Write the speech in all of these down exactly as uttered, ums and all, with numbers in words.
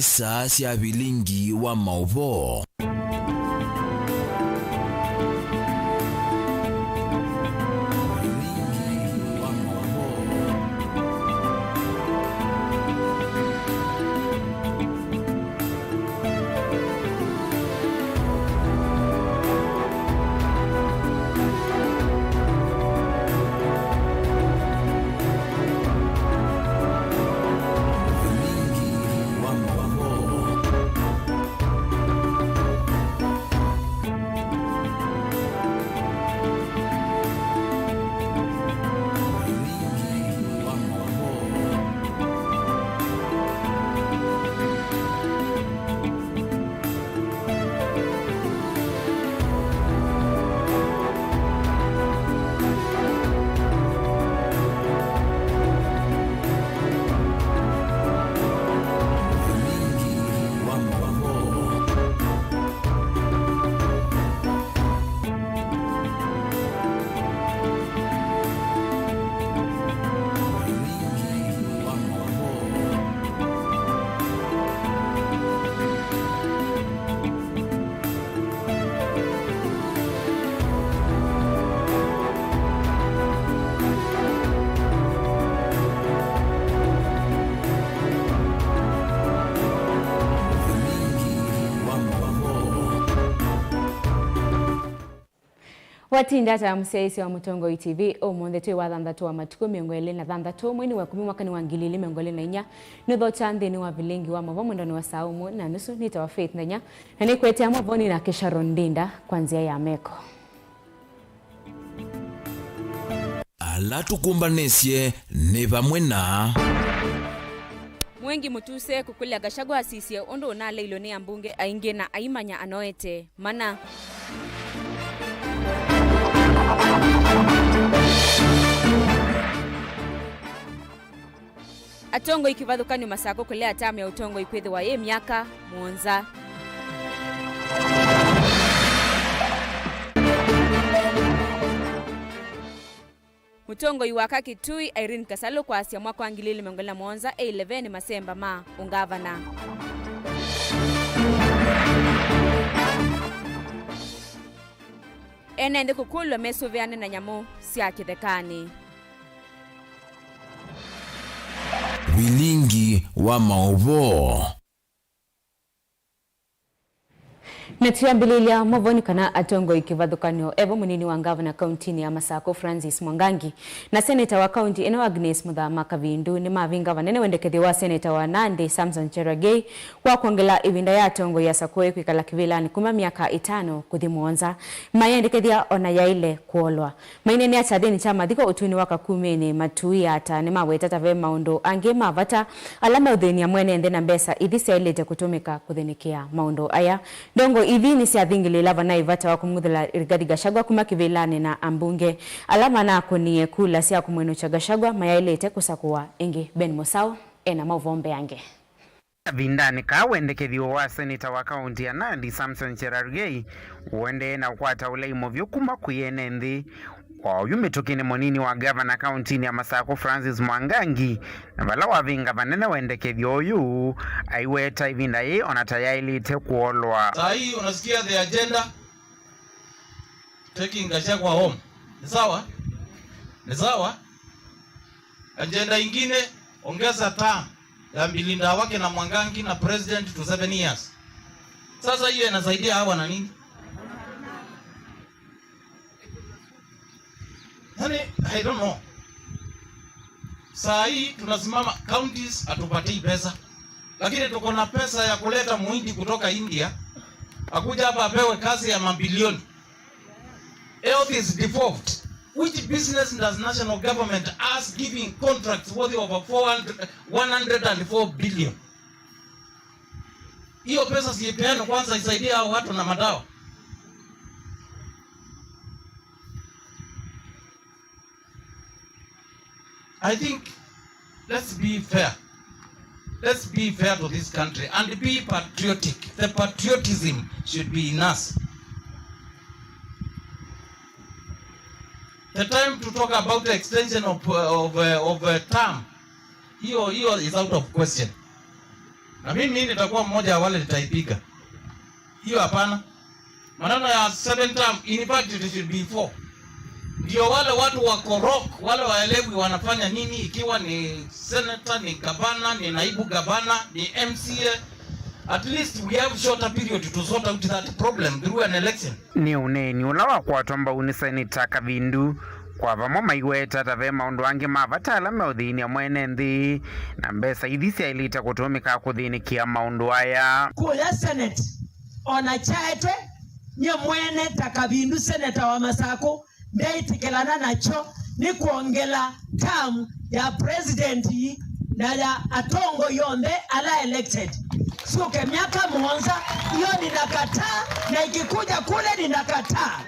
Saa sya vilingi wa maũvoo. Watinda ata mũsyaĩĩsya wa Mũtongoi T V ũmũnthĩ twĩ wa thanthatũ wa matukũ mĩongo ĩlĩ na thanthatũ, mweinĩ wa ĩkũmi, mwakanĩ wa ngili ilĩ mĩongo ĩlĩ na inya. Nũthokya nthĩnĩ wa vilingi wa maũvoo mwendonĩ wa saa ũmwe na nusu. Nĩtawa Faith Ndenya, na nĩkwete maũvoonĩ nake Sharon Ndinda kwa nzĩa ya meko. Ala tũkũmbanĩsye nĩ vamwe na. Mwengi Mutuse kũkũlya Gachagua asisye ũndũ ũnaleilwe nĩ ambunge aingĩ na aimanya anoete mana. Atongoi kĩvathũkany'o masakũkũlea tamu ya ũtongoi kwĩthĩwa yĩ myaka mũonza. Mũtongoi wa Kakitui, Irene Kasalu, kwasya mwaka wa ngili ilĩ mĩongo ĩlĩ na mũonza e ĩlevenĩ masemba ma ũngavana. Ene nthĩ kũkũlw'a mesũvĩane na nyamũ sya kĩthekanĩ. Vilingi wa maũvoo. Na twĩambĩlĩlya maũvoonĩ kana atongoi kĩvathũkany'o evo mũnini wa ngavana kauntinĩ ya Masakũ Francis Mwangangi na seneta wa kaunti ĩno Agnes Muthama Kavindu nĩmavinga vanene wendekethyo wa seneta wa Nandi Samson Cherargei wa kwongela ĩvinda ya atongoi asakũe kwĩkala kĩvĩlanĩ kuma myaka ĩtano kũthi mũonza, mayendekethya ona yaĩle kũolwa. Maineenea kyathĩnĩ kya mathiko ũtũinĩ wa Kakumĩnĩ, Matui Ata nĩmaweta ta ve maũndũ angĩ ma vata ala meũthĩny'a mwene nthĩ na mbesa ithi syaĩlĩte kũtũmĩka kũthĩnĩkĩa maũndũ aya. Ndongo ithi nĩsyathingĩlĩĩla vanaĩ vata wa kũmuthuthya Rigathi Gachagua kuma kĩvĩlanĩ na ambunge ala manakũnie kula sya kũmwĩnũkya Gachagua mayaĩlĩte kũsakũwa ĩngĩ. Ben Mũsaũ ena maũvoo mbeange. Kavindanĩ kaa, wendekethyo wa seneta wa kaunti ya Nandi, Samson Cherargei, ũendee na ũkwata ũlei mũvyũ kuma kwĩ ene nthĩ. Kwa oyu mĩtũkĩnĩ, mũnini wa ngavana kauntinĩ ya Masakũ, Francis Mwangangi, na vala wavinga vanene wendekethyo ũyũ, aiweta ĩvinda yĩĩ ona ta yaĩlĩte kũolwa. Saa hii unasikia the agenda taking Gachagua home. Ni sawa? Ni sawa? Agenda ingine, ongeza term ya Bilinda Awake na Mwangangi na president to seven years. Sasa hiyo inasaidia hawa na nini? Yaani, I don't know. Saa hii tunasimama, counties hatupatii pesa. Lakini tuko na pesa ya kuleta muhindi kutoka India, akuja hapa apewe kazi ya mabilioni. Health is devolved. Which business does national government us giving contracts worth over four hundred, one hundred and four billion? Hiyo pesa sipeane kwanza, isaidie hao watu na madawa. I think let's be fair. Let's be fair to this country and be patriotic. The patriotism should be in us. The time to talk about the extension of, uh, of, uh, of, uh, term, hiyo, hiyo is out of question. Na mimi nitakuwa mmoja wa wale nitaipiga. Hiyo hapana. Maneno ya seven term, in fact it should be four. Ndio wale watu wa korok, wale waelewi wanafanya nini, ikiwa ni senator, ni gavana, ni naibu gavana, ni M C A. At least we have shorter period to sort out that problem through an election. Nĩ ũneeni ũla wakwatwa mbau nĩ Seneta Kavindu, kwa vamwe maiweta ta ve maũndũ angĩ ma vata ala meũthĩny'a mwene nthĩ, na mbesa ithi syaĩlĩte kũtũmĩka kũthĩnĩkĩa maũndũ aya. Kũya Senate, ona kyaetwe, nyie mwene ta Kavindu, seneta wa Masakũ, ndeĩtĩkĩlana nakyo nĩ kwongela term ya president na ya atongoi onthe ala elected. Syũke myaka mũonza, hiyo ninakataa, na ikikuja kule ninakataa.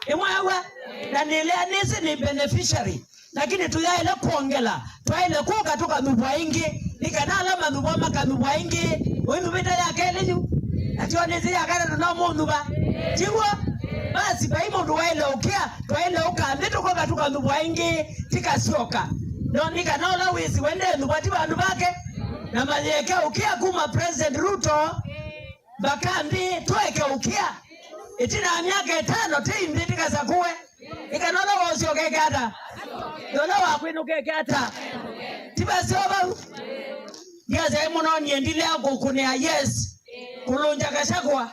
Nĩmwew'a? Na nĩlea nĩsĩ nĩ beneficiary, lakini tũyaĩle kwongela, twaĩle kũka tũkanyuvwa ĩngĩ, nĩ kana ala manyuvwa makanyuvwa ĩngĩ. Ũinyuvĩte ya kelĩ yu, na tyo nĩsĩ ya katatũ no mũnyuva. Tiw'o? Basi, vai mũndũ waĩle ũkĩa, twaĩle ũka nthĩ tũkoka tũkanyuvwa ĩngĩ, tikasyoka. No nĩ kana ũla wĩsĩ we ndenyuvwa ti vandũ vake, na mayĩeke ũkĩa kuma President Ruto mpaka nthĩ tũeke ũkĩa. Ĩtina ya myaka ĩtano tĩ nthĩ tikasakũe. Ĩkana ũla waũsyoka eke ata? Na ũla wakwĩnũka eke ata? Ti vaseo vau? Ndiasyaĩ mũno, nyie ndilea kũkũnĩa yes. Kũlũngya Gachagua.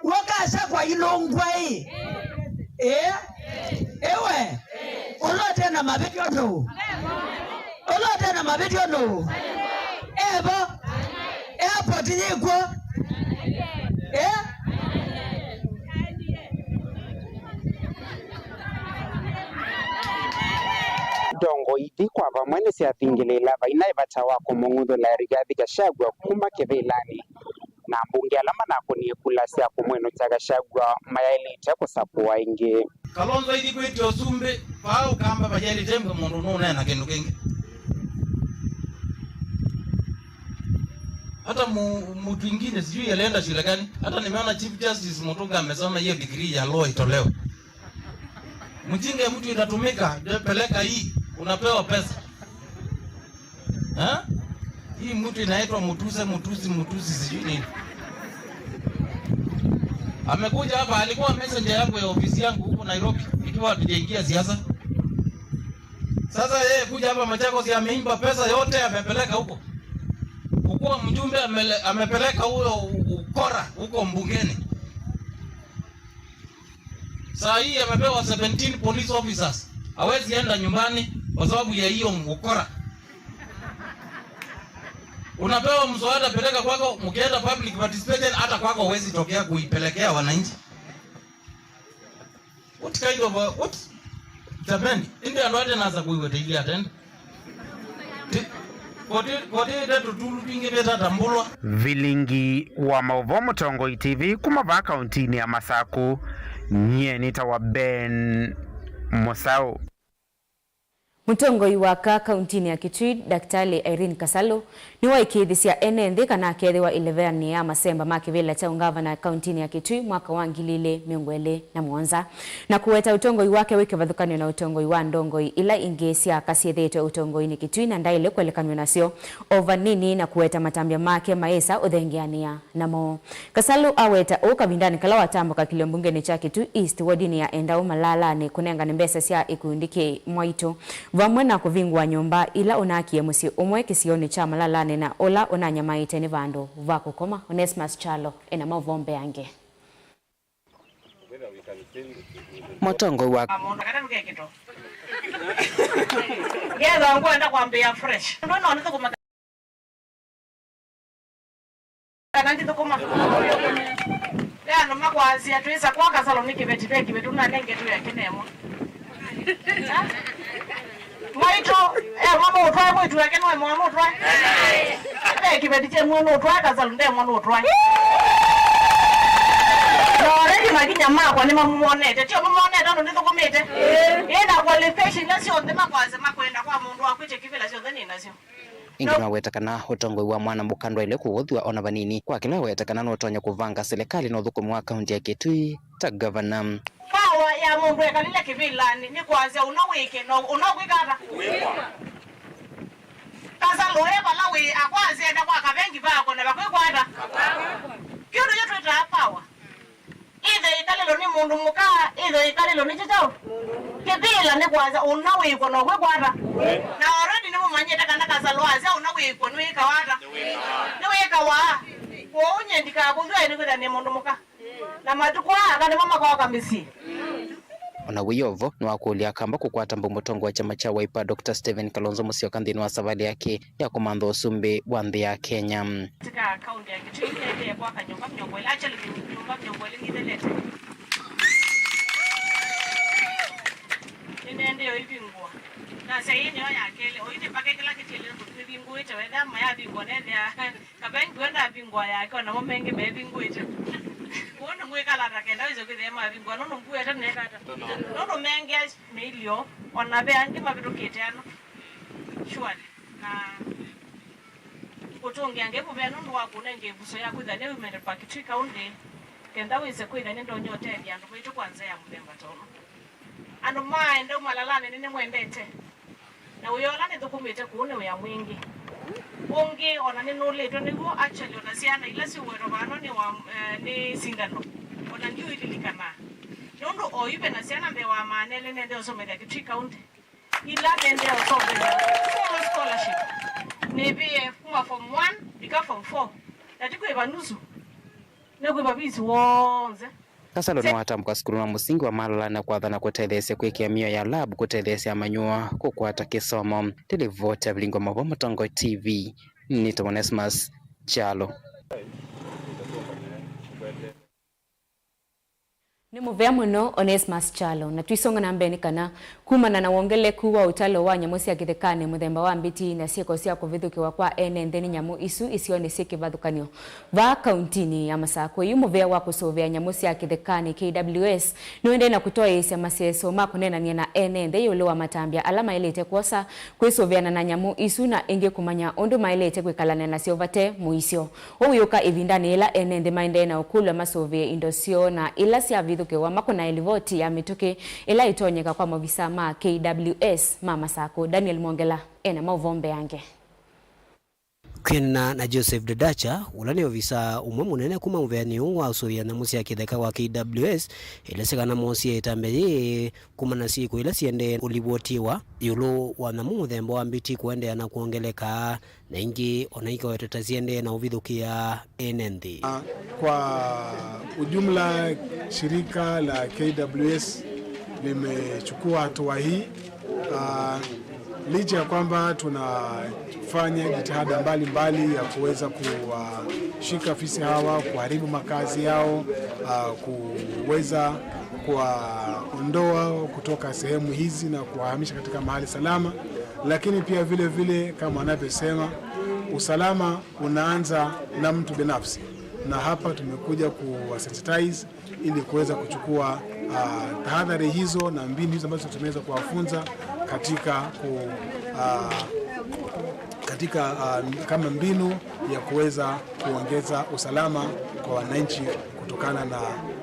W'o Gachagua ilũngwa ĩ? Ĩĩ. Ĩwe. Ũla ũte na mavĩtyo nũũ? Ũla ũte na mavĩtyo nũũ? Evo. Airport yĩkw'o. Eh? Ndongoi ithi kwa vamwe nĩsyathingĩlĩĩla vainaĩ vata wa kũmũng'uthũla Rigathi Gachagua kuma kĩvĩlanĩ, na ambunge ala manakũnie kula sya kũmwĩnũkya Gachagua mayaĩlĩte kũsakũwa ĩngĩ. Kalonzo aithi kwĩtya ũsumbĩ, vaa Ũkamba vayaĩlĩte mbwe mũndũ nũũneena kĩndũ kĩngĩ. Hata mu-, mtu ingine sijui alienda shule gani. Hata nimeona Chief Justice Mutunga amesema hiyo degree ya law itolewe. Mjinga ya mtu inatumika, ndio peleka hii, unapewa pesa. Ha? Hii mtu inaitwa Mutuse, Mutusi, Mutusi sijui nini. Amekuja hapa, alikuwa messenger yangu ya ofisi yangu huko Nairobi, nikiwa hatujaingia siasa. Sasa yeye kuja hapa Machakos, ameimba pesa yote, amepeleka huko. Kukuwa mjumbe, amele-, amepeleka huyo u-, ukora huko mbungeni. Saa hii amepewa seventeen police officers. Hawezi enda nyumbani kwa sababu ya hiyo ukora. Unapewa mswada, peleka kwako, mkienda public participation, hata kwako huwezi tokea kuipelekea wananchi. What kind of a, what? Jamani, indi andũ ate nasa kuiweta ili atende. Ti-, koti, koti ite tutulu twingĩ vĩta tambũlwa. Vilingi wa maũvoo Mũtongoi T V kuma vaa kauntinĩ ya Masakũ, nyie nĩtawa Ben Mũsaũ. Mũtongoi wa kaa kauntinĩ ya Kitui, Daktari Irene Kasalu, nĩwaĩkĩĩthisya ene nthĩ kana akeethĩwa ĩleveanĩ ya masemba ma kĩvĩla kya ũngavana kauntinĩ ya Kitui mwaka wa ngili ilĩ mĩongo ĩlĩ na mũonza, na kũweta ũtongoi wake wĩ kĩvathũkany'o na ũtongoi wa ndongoi ila ingĩ sya aka syĩthĩĩtwe ũtongoinĩ Kitui na ndaĩle kũelekanw'a nasyo o vanini, na kũweta matambya make maĩsa ũthengeanĩa namo. Kasalu aweta ũu kavindanĩ kala watambũka kĩlio mbungenĩ kya Kitui East, wodinĩ ya Endau Malalanĩ, kũnengane mbesa sya ĩkundi kĩ Mwaitũ, vamwe na kũvingũa nyũmba ila ũnakie mũsyĩ ũmwe kĩsionĩ kya Malalanĩ na ũla ũnanyamaĩte nĩ vandũ va kũkoma. Onesmus Kyalo ena maũvoo mbeange. Mũtongoi wa Ngetha ngwenda kwambĩĩa fresh. Ndũ no nĩthũkũma kana ndithũkũma. Ve andũ makwasya twĩsa kwa Kasalu nĩ kĩveti, ve kĩveti ũnanengetwe akĩnemwa. Mwaitũ emwa nũtwae, mwĩtu wake no emwa nũtwae. Ve kĩveti kye mwe nũtwae, Kasalu ndemwa nũtwae. Na already makinya makwa nĩmamũmonete. Tio mũmonete ũndũ nĩthũkũmĩte? Ĩĩ, na qualification ila syonthe makwasya makwenda kwa mũndũ wakwĩtya kĩvĩla syonthe nĩ nasyo. Ĩngĩ nĩwaweta kana ũtongoi wa mwana mũka ndwaĩle kũũthw'a o na vanini. Kwa kĩla aweta kana nũtonya kũvanga silikalĩ na ũthũkũmi wa kaunti ya Kitui ta gavana. Power ya mũndũ ekalile kĩvĩlanĩ nĩ kwasya ũna wĩke na ũna ũkwĩka ata. Kasalu e vala wĩ, akwasya enda kwa kavengi va Mũka ĩtho ĩkalĩlo nĩ kyaũ? Kĩthĩla nĩ kwasya ũna wĩkw'a no kwĩkwata. Na already nĩmũmanyĩte kana Kasalũ asya ũna wĩkw'a nĩwĩkawa ata? Nĩwĩkawa. Kwoou nyie ndikakũthw'e nĩkwĩthĩa nĩ mũndũ mũka. Na matukũ aa aka nĩmo makoka mĩsyĩ. O na wĩ o vo, nĩwakũlya Akamba kũkwata mbau mũtongoi wa kyama kya Wiper, Doctor Stephen Kalonzo Musyoka, nthĩnĩ wa savalĩ yake ya kũmantha ũsumbĩ wa nthĩ ya Kenya. Katika kaunti ya Kitui nĩendee kwaka nyũmba mĩongo ĩlĩ, actually, nyũmba mĩongo ĩlĩ nithelete. Nĩnendee ũivingũa. Nasya ĩĩ nĩyo ya kelĩ. Oyu nĩ mpaka kĩla kĩtiele nĩvingũĩte, wethĩa mayavingũa nethĩa Kavengi we ndavingũa yake, o namo mengĩ mevingũĩte. Kwoou nĩngwĩkala ata kenda wĩse kwĩthĩa mavingũa, nũndũ mbuete neka ata? Nũndũ mengĩa mĩilyo, o na ve angĩ mavĩtũkĩte ano. Surely. Na kũtũngĩa Ngai mũvea nũndũ wa kũnenga ĩvuso ya kwĩthĩa nĩwumĩte pa Kitui County, kenda wĩse kwĩthĩa nĩndonya ũtethya andũ maitũ kwa nzĩa ya mũthemba ta ũno. Andũ maenda malalanĩ nĩnĩmwendete. Na wĩa ũla nĩthũkũmĩte kũu nĩ wĩa mwingĩ. Ũngĩ, o na nĩnũlĩtwe nĩw'o, actually, o na syana ila syũwetwa vano nĩ wa, eh, nĩ sindano. O na ndiũililikana. Nũndũ oyu ve na syana mbee wa maana elĩ nende ũsomethya Kitui County. Ila nende ũsomethya full scholarship. Nĩvĩe kuma form one, ika form four. Na ti kwĩva nusu. Nĩ kwĩva visi wonze. Kasalũ nĩwatambũka sukulu wa mũsingi wa Malala na kwatha na kũtetheesya kwĩkĩa mĩao ya lab kũtetheesya amanyĩw'a kũkwata kĩsomo. Nĩ livoti ya Vilingo Mavo, Mũtongoi T V, nĩtawa Onesmus Kyalo. Nĩ mũvea mũno, Onesmus Kyalo. Na twisonga na mbee nĩ kana Kumana na wongeleku wa ũtalo wa nyamũ sya kĩthekanĩ mũthemba wa mbiti na syĩko sya kũvithũkĩwa kwa ene nthĩ nĩ nyamũ isu isionĩ syĩ kĩvathũkany'o vaa kauntinĩ ya Masakũ, yu mũvĩa wa kũsũvĩa nyamũ sya kĩthekanĩ K W S nũendee na kũtwaĩĩsya maseso ma kũneenany'a na ene nthĩ ĩũlũ wa matambya ala maĩlĩte kwosa kwĩsũvĩana na nyamũ isu na ĩngĩ kũmanya ũndũ maĩlĩte kwĩkalany'a nasyo vate mũisyo. Ũu wĩũka ĩvindanĩ yĩla ene nthĩ maendee na ũkũlw'a masũvĩe indo syoo na ila syavithũkĩwa makũnae livoti ya mĩtũkĩ ĩla ĩtonyeka kwa maovisaa ma K W S ma Masakũ. Daniel Mwongela ena maũvoo mbeange. Kwĩanana na Joseph Dodacha, ũla nĩ ovisaa ũmwe mũnene kuma mũveanĩ ũũ wa ũsũvĩa nyamũ sya kĩtheka wa K W S, ĩlesĩ kana moosie ĩtambya yĩĩ kumana na syĩko ila siendee ũlivotiwa ĩũlũ wa nyamũ mũthemba wa mbiti kũendeea na kwongeleka. Na ingĩ o na ikawetwa ta siendee na ũvithũkĩa ene nthĩ. Kwa ujumla, shirika la K W S limechukua hatua hii, ah, licha ya kwamba tunafanya jitihada mbalimbali ya kuweza kuwashika fisi hawa, kuharibu makazi yao, ah, kuweza kuwaondoa kutoka sehemu hizi na kuwahamisha katika mahali salama, lakini pia vile vile, kama wanavyosema, usalama unaanza na mtu binafsi, na hapa tumekuja kuwasensitize ili kuweza kuchukua, ah, tahadhari hizo na mbinu hizo ambazo tumeweza kuwafunza katika ku-, ah, katika, ah, kama mbinu ya kuweza kuongeza usalama kwa wananchi kutokana na,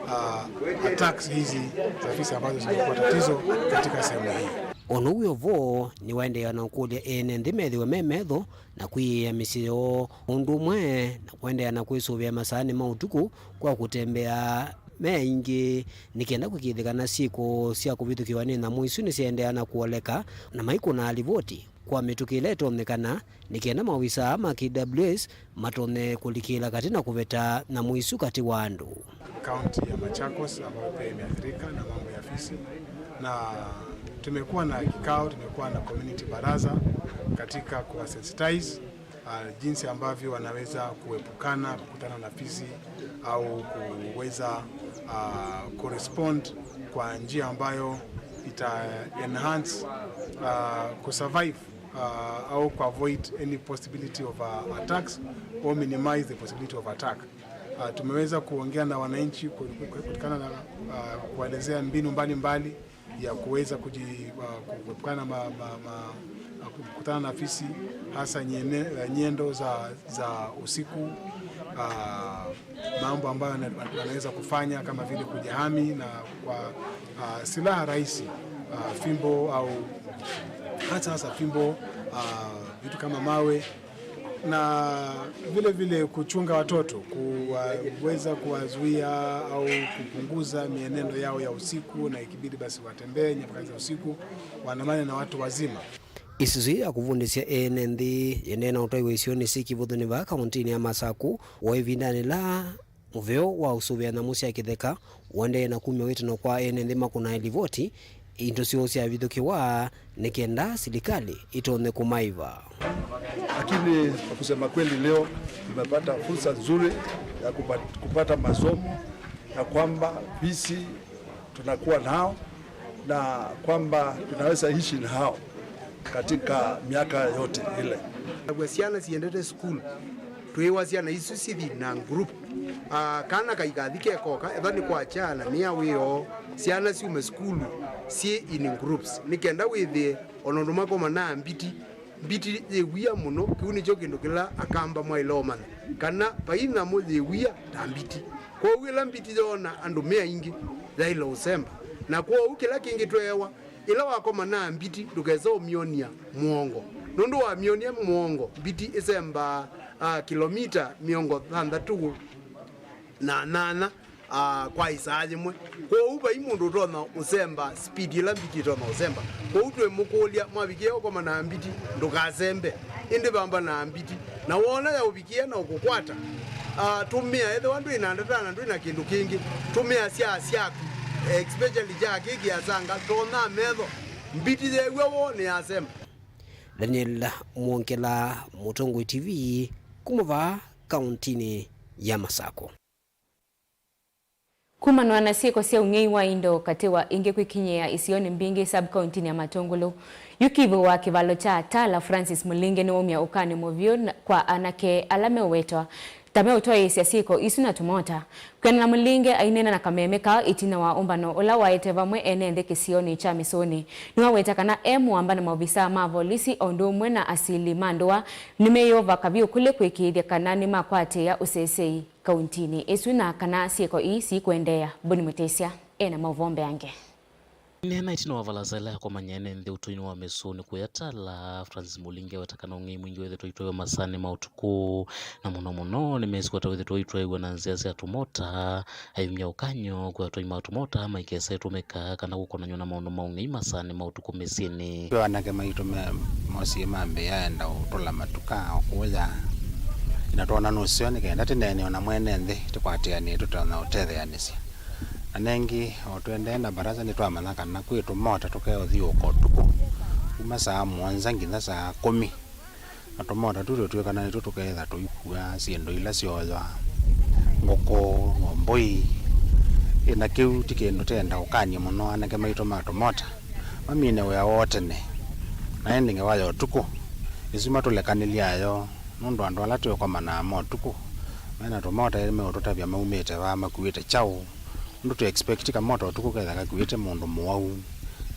ah, attacks hizi za fisi ambazo zimekuwa tatizo katika sehemu hii. O na ũu wĩ o vo, nĩwaendeea na ũkũlya ene nthĩ methĩwe me metho na kwĩyĩĩa mĩsyĩ yoo, ũndũ ũmwe na kũendeea na kwĩsũvĩa masaanĩ ma ũtukũ kwa kũtembea me aingĩ, nĩ kenda kũĩkĩĩthya kana syĩko sya kũvithũkĩwa nĩ nyamũ isu nĩsyaendeea na kũoleka, na maikũnaa livoti kwa mĩtũkĩ ĩla ĩtonyekana, nĩ kenda maovisaa ma K W S matonye kũlikĩla katĩ na kũveta nyamũ isu katĩ wa andũ. Kaunti ya Machakos ambayo pia imeathirika na mambo ya fisi, na tumekuwa na kikao, tumekuwa na community baraza katika kuwasensitize, ah, jinsi ambavyo wanaweza kuepukana kukutana na fisi au kuweza, ah, kurespond kwa njia ambayo ita enhance, ah, kusurvive, ah, au kuavoid any possibility of, ah, attacks or minimize the possibility of attack. Ah, tumeweza kuongea na wananchi ku-, ku-, kutokana na, ah, kuwaelezea mbinu mbalimbali ya kuweza kuji-, ah, ku-, kuepukana na ma-, ma-, ma-, ah, kukutana na fisi, hasa nyene-, eh, nyendo za, za usiku, ah, mambo ambayo wana-, wanaweza kufanya kama vile kujihami na kwa, ah, silaha rahisi, ah, fimbo au hasa, hasa fimbo, ah, vitu kama mawe, Na vile vile kuchunga watoto, kuweza kuwazuia au kupunguza mienendo yao ya usiku, na ikibidi basi watembee nyakati za usiku, waandamane na watu wazima. Isusu ya kũvundĩsya ene nthĩ yĩneena ũtwaĩwa isionĩ syĩ kĩvũthũnĩ vaa kaũntĩnĩ ya Masaku, wa ĩvindanĩ la mũveo wa ũsũvĩa nyamũ sya kĩtheka ũendee na kumya wĩtano kwa ene nthĩ makũnae livoti, indo syoo syavithũkĩwa nĩ kenda silikalĩ ĩtonye kũmaiva. Lakini kwa kusema kweli, leo tumepata fursa nzuri ya kupa-, kupata masomo ya kwamba visi tunakuwa nao na kwamba tunaweza ishi nao katika miaka yote ile. Nakuo syana siendete sukulu, twĩwa syana isu sithi na group. Ah, kana kaikathi kekoka, etha nĩ kwa kyana, nĩ ya wĩoo, syana syume sukulu syĩ in groups, nĩ kenda wĩthĩe ona ũndũ makomanaa mbiti. Mbiti yĩ wia mũno, kĩu nĩkyo kĩndũ kĩla Akamba mwaĩle ũmanya, kana vai nyamũ yĩ wia ta mbiti. Kwoou ĩla mbiti yoona andũ me aingĩ, yaĩle ũsemba. Na kwoou kĩla kĩngĩ tweewa, ĩla wakomana na mbiti, ndũkese ũmyonia mũongo, nũndũ wamyonia mũongo, mbiti ĩsembaa, ah, kilomita mĩongo thanthatũ na nyanya, ah, kwa ĩsaa yĩmwe. Kwoou vai mũndũ ũtonya ũsemba speed ĩla mbiti ĩtonya ũsemba. Kwoou twĩmũkũlya, mwavikĩa ũkomana na mbiti, ndũkasembe, ĩndĩ vamba na mbiti. Na woona yaũvikĩa na ũkũkwata, ah, tũmĩa, ethĩwa ndwĩ na ndata na ndwĩ na kĩndũ kĩngĩ, tũmĩa syaa syaku, especially kya kĩĩ kĩasanga, tonya metho, mbiti yeew'a woo nĩyasemba. Daniel Mwongela, Mũtongoi T V, kuma vaa kaũntĩnĩ ya Masakũ. Kumanwa na syĩko sya ũng'ei wa indo katĩ wa ingĩ kwĩkinyĩĩa isionĩ mbingĩ sub-kaũntĩnĩ ya Matũngũlũ, yu kĩvũ wa kĩvalo kya Tala Francis Mũlinge nĩwaumya ũkany'o mũvyũ na, kwa anake ala meũwetwa ta meũtwaĩĩsya syĩko isu na tũmota. Kwĩanana na Mũlinge aineena na kameme kaa ĩtina wa ũmbano ũla waete vamwe ene nthĩ kĩsionĩ kya Mĩsũnĩ, nĩwaweta kana e mũamba na maovisaa ma volisi o ũndũ ũmwe na asili ma ndũa nĩmeyĩũvaka vyũ kũlĩ kũĩkĩĩthya kana nĩmakwatĩĩa ũseseĩ kaũntĩnĩ ĩsu na kana syĩko ii sikũendeea. Boni Mũtĩsya ena maũvoo mbeange. Aineena ĩtina wa valasa ĩla yakomany'a ene nthĩ ũtũinĩ wa Mĩsũnĩ kũya Tala, Francis Mũlinge aweta kana ũng'ei mwingĩ wĩthĩtwe ũitwaiwe masaanĩ ma ũtukũ, na mũno mũno nĩmesĩ kwata wĩthĩtwe ũitwaiwe na nzĩa sya tũmota. Ayumya ũkany'o kwĩ atwai ma tũmota maikese ĩtũmĩka kana kũkonanywa na maũndũ ma ũng'ei masaanĩ ma ũtukũ mĩsyĩnĩ. Kwĩ anake maitũ me, mosie mambĩĩa enda ũtũla matuka o kũya, na twona nũseo nĩ kenda tĩneeneo na mwene nthĩ tũkwatĩanĩe tũtonya ũtetheanĩsya. Na nengĩ, o tũendee na barasa, nĩtwamanya kana kwĩ tũmota tũkeũthiũũka ũtukũ kuma saa mũonza nginya saa kũmi. Na tũmota tu tũtw'ĩka na nĩtw'o tũkeetha tũikua syĩndũ ila syoywa, ngũkũ, ng'omboi. Ĩ, na kĩu ti kĩndũ tenda ũkany'e mũno anake maitũ ma tũmota mamine wĩa woo tene, na ĩndĩ ngewa ya ũtukũ ĩsu matũlekanĩlyayo, nũndũ andũ ala twĩkomanaa ma ũtukũ me na tũmota meũtũtavya maumĩte vaa, makuĩte kyaũ. Ũndũ tũ expect kamota ũtukũ ketha kakuĩte mũndũ mũwau,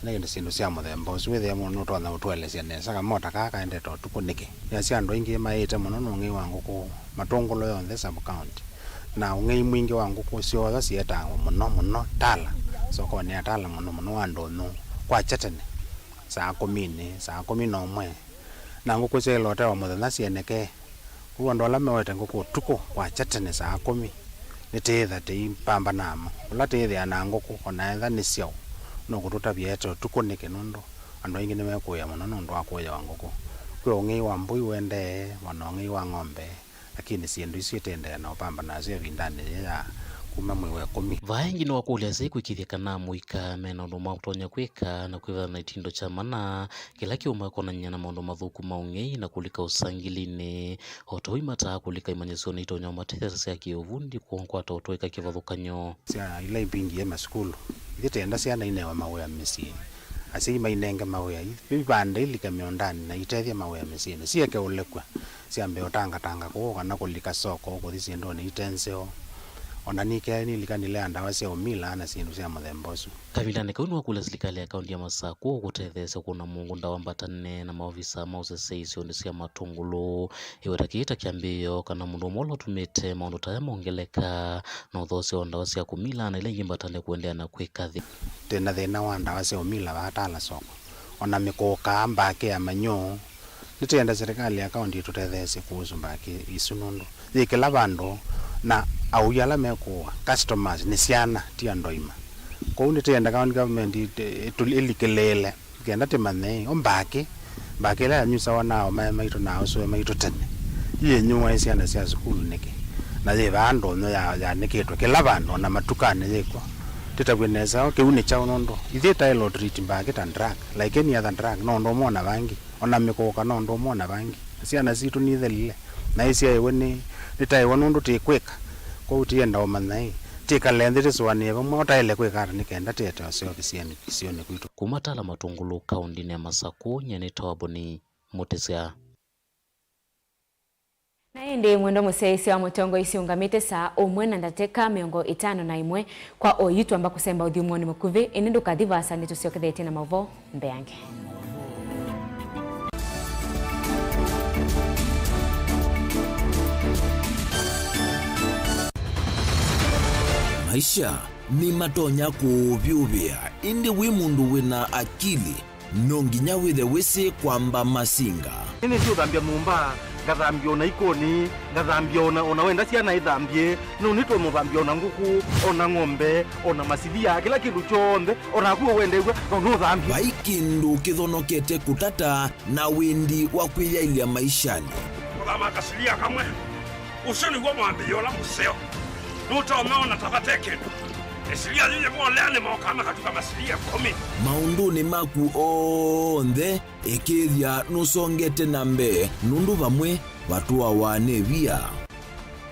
ĩndĩ syĩndũ sya mũthemba ũsu, wĩthĩe mũndũ nũtonya ũtũelesya nesa kamota kaa kaendete ũtukũ nĩkĩ? Nĩasya andũ aingĩ maĩĩte mũno nĩ ũng'ei wa ngũkũ Matũngũlũ yonthe sub county, na ũng'ei mwingĩ wa ngũkũ syoothwa sietawa mũno mũno Tala, sokonĩ ya Tala mũno mũno wa ndũnyũ, kwakya tene, saa kũminĩ, saa kũmi na ũmwe, na ngũkũ syaĩle ũtewa mũthenya sienekee. Kwoou andũ ala meoete ngũkũ ũtukũ kwakya tene saa kũmi, nĩtĩĩtha tĩipamba namo. Ũla tĩĩthĩaa na ngũkũ, o na etha nĩ syaũ, nũkũtũtavya ete ũtukũ nĩkĩ? Nũndũ andũ aingĩ nĩmekũĩa mũno nũndũ wa kũĩawa ngũkũ. Kwĩ ũng'ei wa mbũi ũendee, o na ũng'ei wa ng'ombe, lakini syĩndũ isu itĩendee na ũpamba nasyo ĩvindanĩ yĩĩ ya kuma mwei wa ĩkũmi. Vaa ĩngĩ nĩwakũlya asyai kũĩkĩĩthya kana amũika me na ũndũ ma kũtonya kwĩka na kwĩvethana na itindo kya mana kĩla kĩũmakonany'a na maũndũ mathũku ma ũng'ei na kũlika ũsangilinĩ. O ta ũu imataa kũlika imanyĩsyonĩ itonya ũmatetheesya kĩũvundi kũkwata ũtwaĩka kĩvathũkany'o. Sya ila ivingie masukulu, ithyĩ tenda syana inewe mawĩa mĩsyĩ, asyai mainenge mawĩa, ivande ilike mĩũndanĩ na itethye mawĩa mĩsyĩnĩ, sieke ũlekw'a, syambe ũtangatanga kũũ kana kũlika soko kũthi syĩndũnĩ ite nzeo. O na nĩkĩ nilikanile ndawa sya ũmila na syĩndũ sya mũthemba ũsu. Kavindanĩ kau nĩwakũlya silikalĩ ya kaũntĩ ya Masakũ kũtetheesya kũna mũũngũ ndawa mbatane na maovisa ma ũseseĩ isionĩ sya Matũngũlũ. Ĩweta kĩĩ ta kĩambĩĩo kana mũndũ ũmwe ũla ũtumĩte maũndũ ta aya mongeleka, na ũthoosya wa ndawa sya kũmila na ila ingĩ mbatane kũendeea na kwĩka nthĩ. Twĩ na thĩna wa ndawa sya ũmila vaa Tala soko, o na mĩkũũkaa, mbakĩ ya manyũũ, Nĩtĩenda serikali ya kaunti ĩtũtetheesye kũũsũ mbakĩ isu nũndũ yĩ kĩla vandũ, na aui ala mekũũa, customers, nĩ syana, ti andũ aima. Kwoou nĩtĩenda county government ĩtũ-, ĩlikĩlĩĩle kenda tĩmanye o mbakĩ, mbakĩ ĩla yanyusawa na aũmae maitũ na aũsũe maitũ tene, yĩnyuae syana sya sukulu nĩkĩ, na yĩvaa ndũnyũ ya, yanĩkĩtwe kĩla vandũ, o na matukanĩ yĩkw'o. Tĩtavye nesa, o kĩu nĩ kyaũ nũndũ ithyĩ taĩle ũtreat mbakĩ ta drug like any other drug, no ũndũ ũmwe o na vangi, o na mĩkũũka no ũndũ ũmwe o na vangi. Syana sitũ nithelile, na isyaĩwe nĩ, nĩtaĩwe nũndũ tĩkwĩka. Kwoou tĩenda ũmanya ĩ, tĩkale nthĩ tĩsũanĩe vamwe ũtaĩle kwĩka ata nĩ kenda tĩete ũseo kĩsionĩ, kĩsionĩ kwitũ. Kuma Tala Matũngũlũ, kaũndĩnĩ ya Masakũ, nyie nĩ Tawaboni Mũtĩsya. Na ĩndĩ mwendwa mũsyaĩĩsya wa Mũtongoi siũngamĩte saa ũmwe na ndatĩka mĩongo ĩtano na ĩmwe. Kwa oyu twamba kũsemba ũthyũmũonĩ mũkuvĩ, ĩndĩ ndũkathi vaasa, nĩtũsyokethetye na maũvoo mbeange. Maisha nĩmatonya kũũvyũvĩa, ĩndĩ wĩ mũndũ wĩna akili, no nginya wĩthe wĩsĩ kwamba masinga. Nĩnĩsĩ ũthambya nyũmba, ngathambya ona ikoni, ngathambya ona, ona wenda syana ithambye, no nĩtũmũthambya ona ngũkũ, ona ng'ombe, ona masilia, kĩla kĩndũ kyonthe, onaku ũwendew'a, no nũthambye. Vai kĩndũ kĩthonokete kũtata na wendi wa kwĩyaĩlya maishanĩ. Kũthama kasilia kamwe. Ũsu nĩw'o mwambĩĩo ũla mũseo. Nũtonya ona ta vate kĩndũ. Ĩsilia yĩyĩvolea nĩmokaa makatuka masilia ĩkũmi. Maũndũnĩ maku onthe, ĩkĩĩthya nũsongete na mbee, nũndũ vamwe vatũawa nĩ via.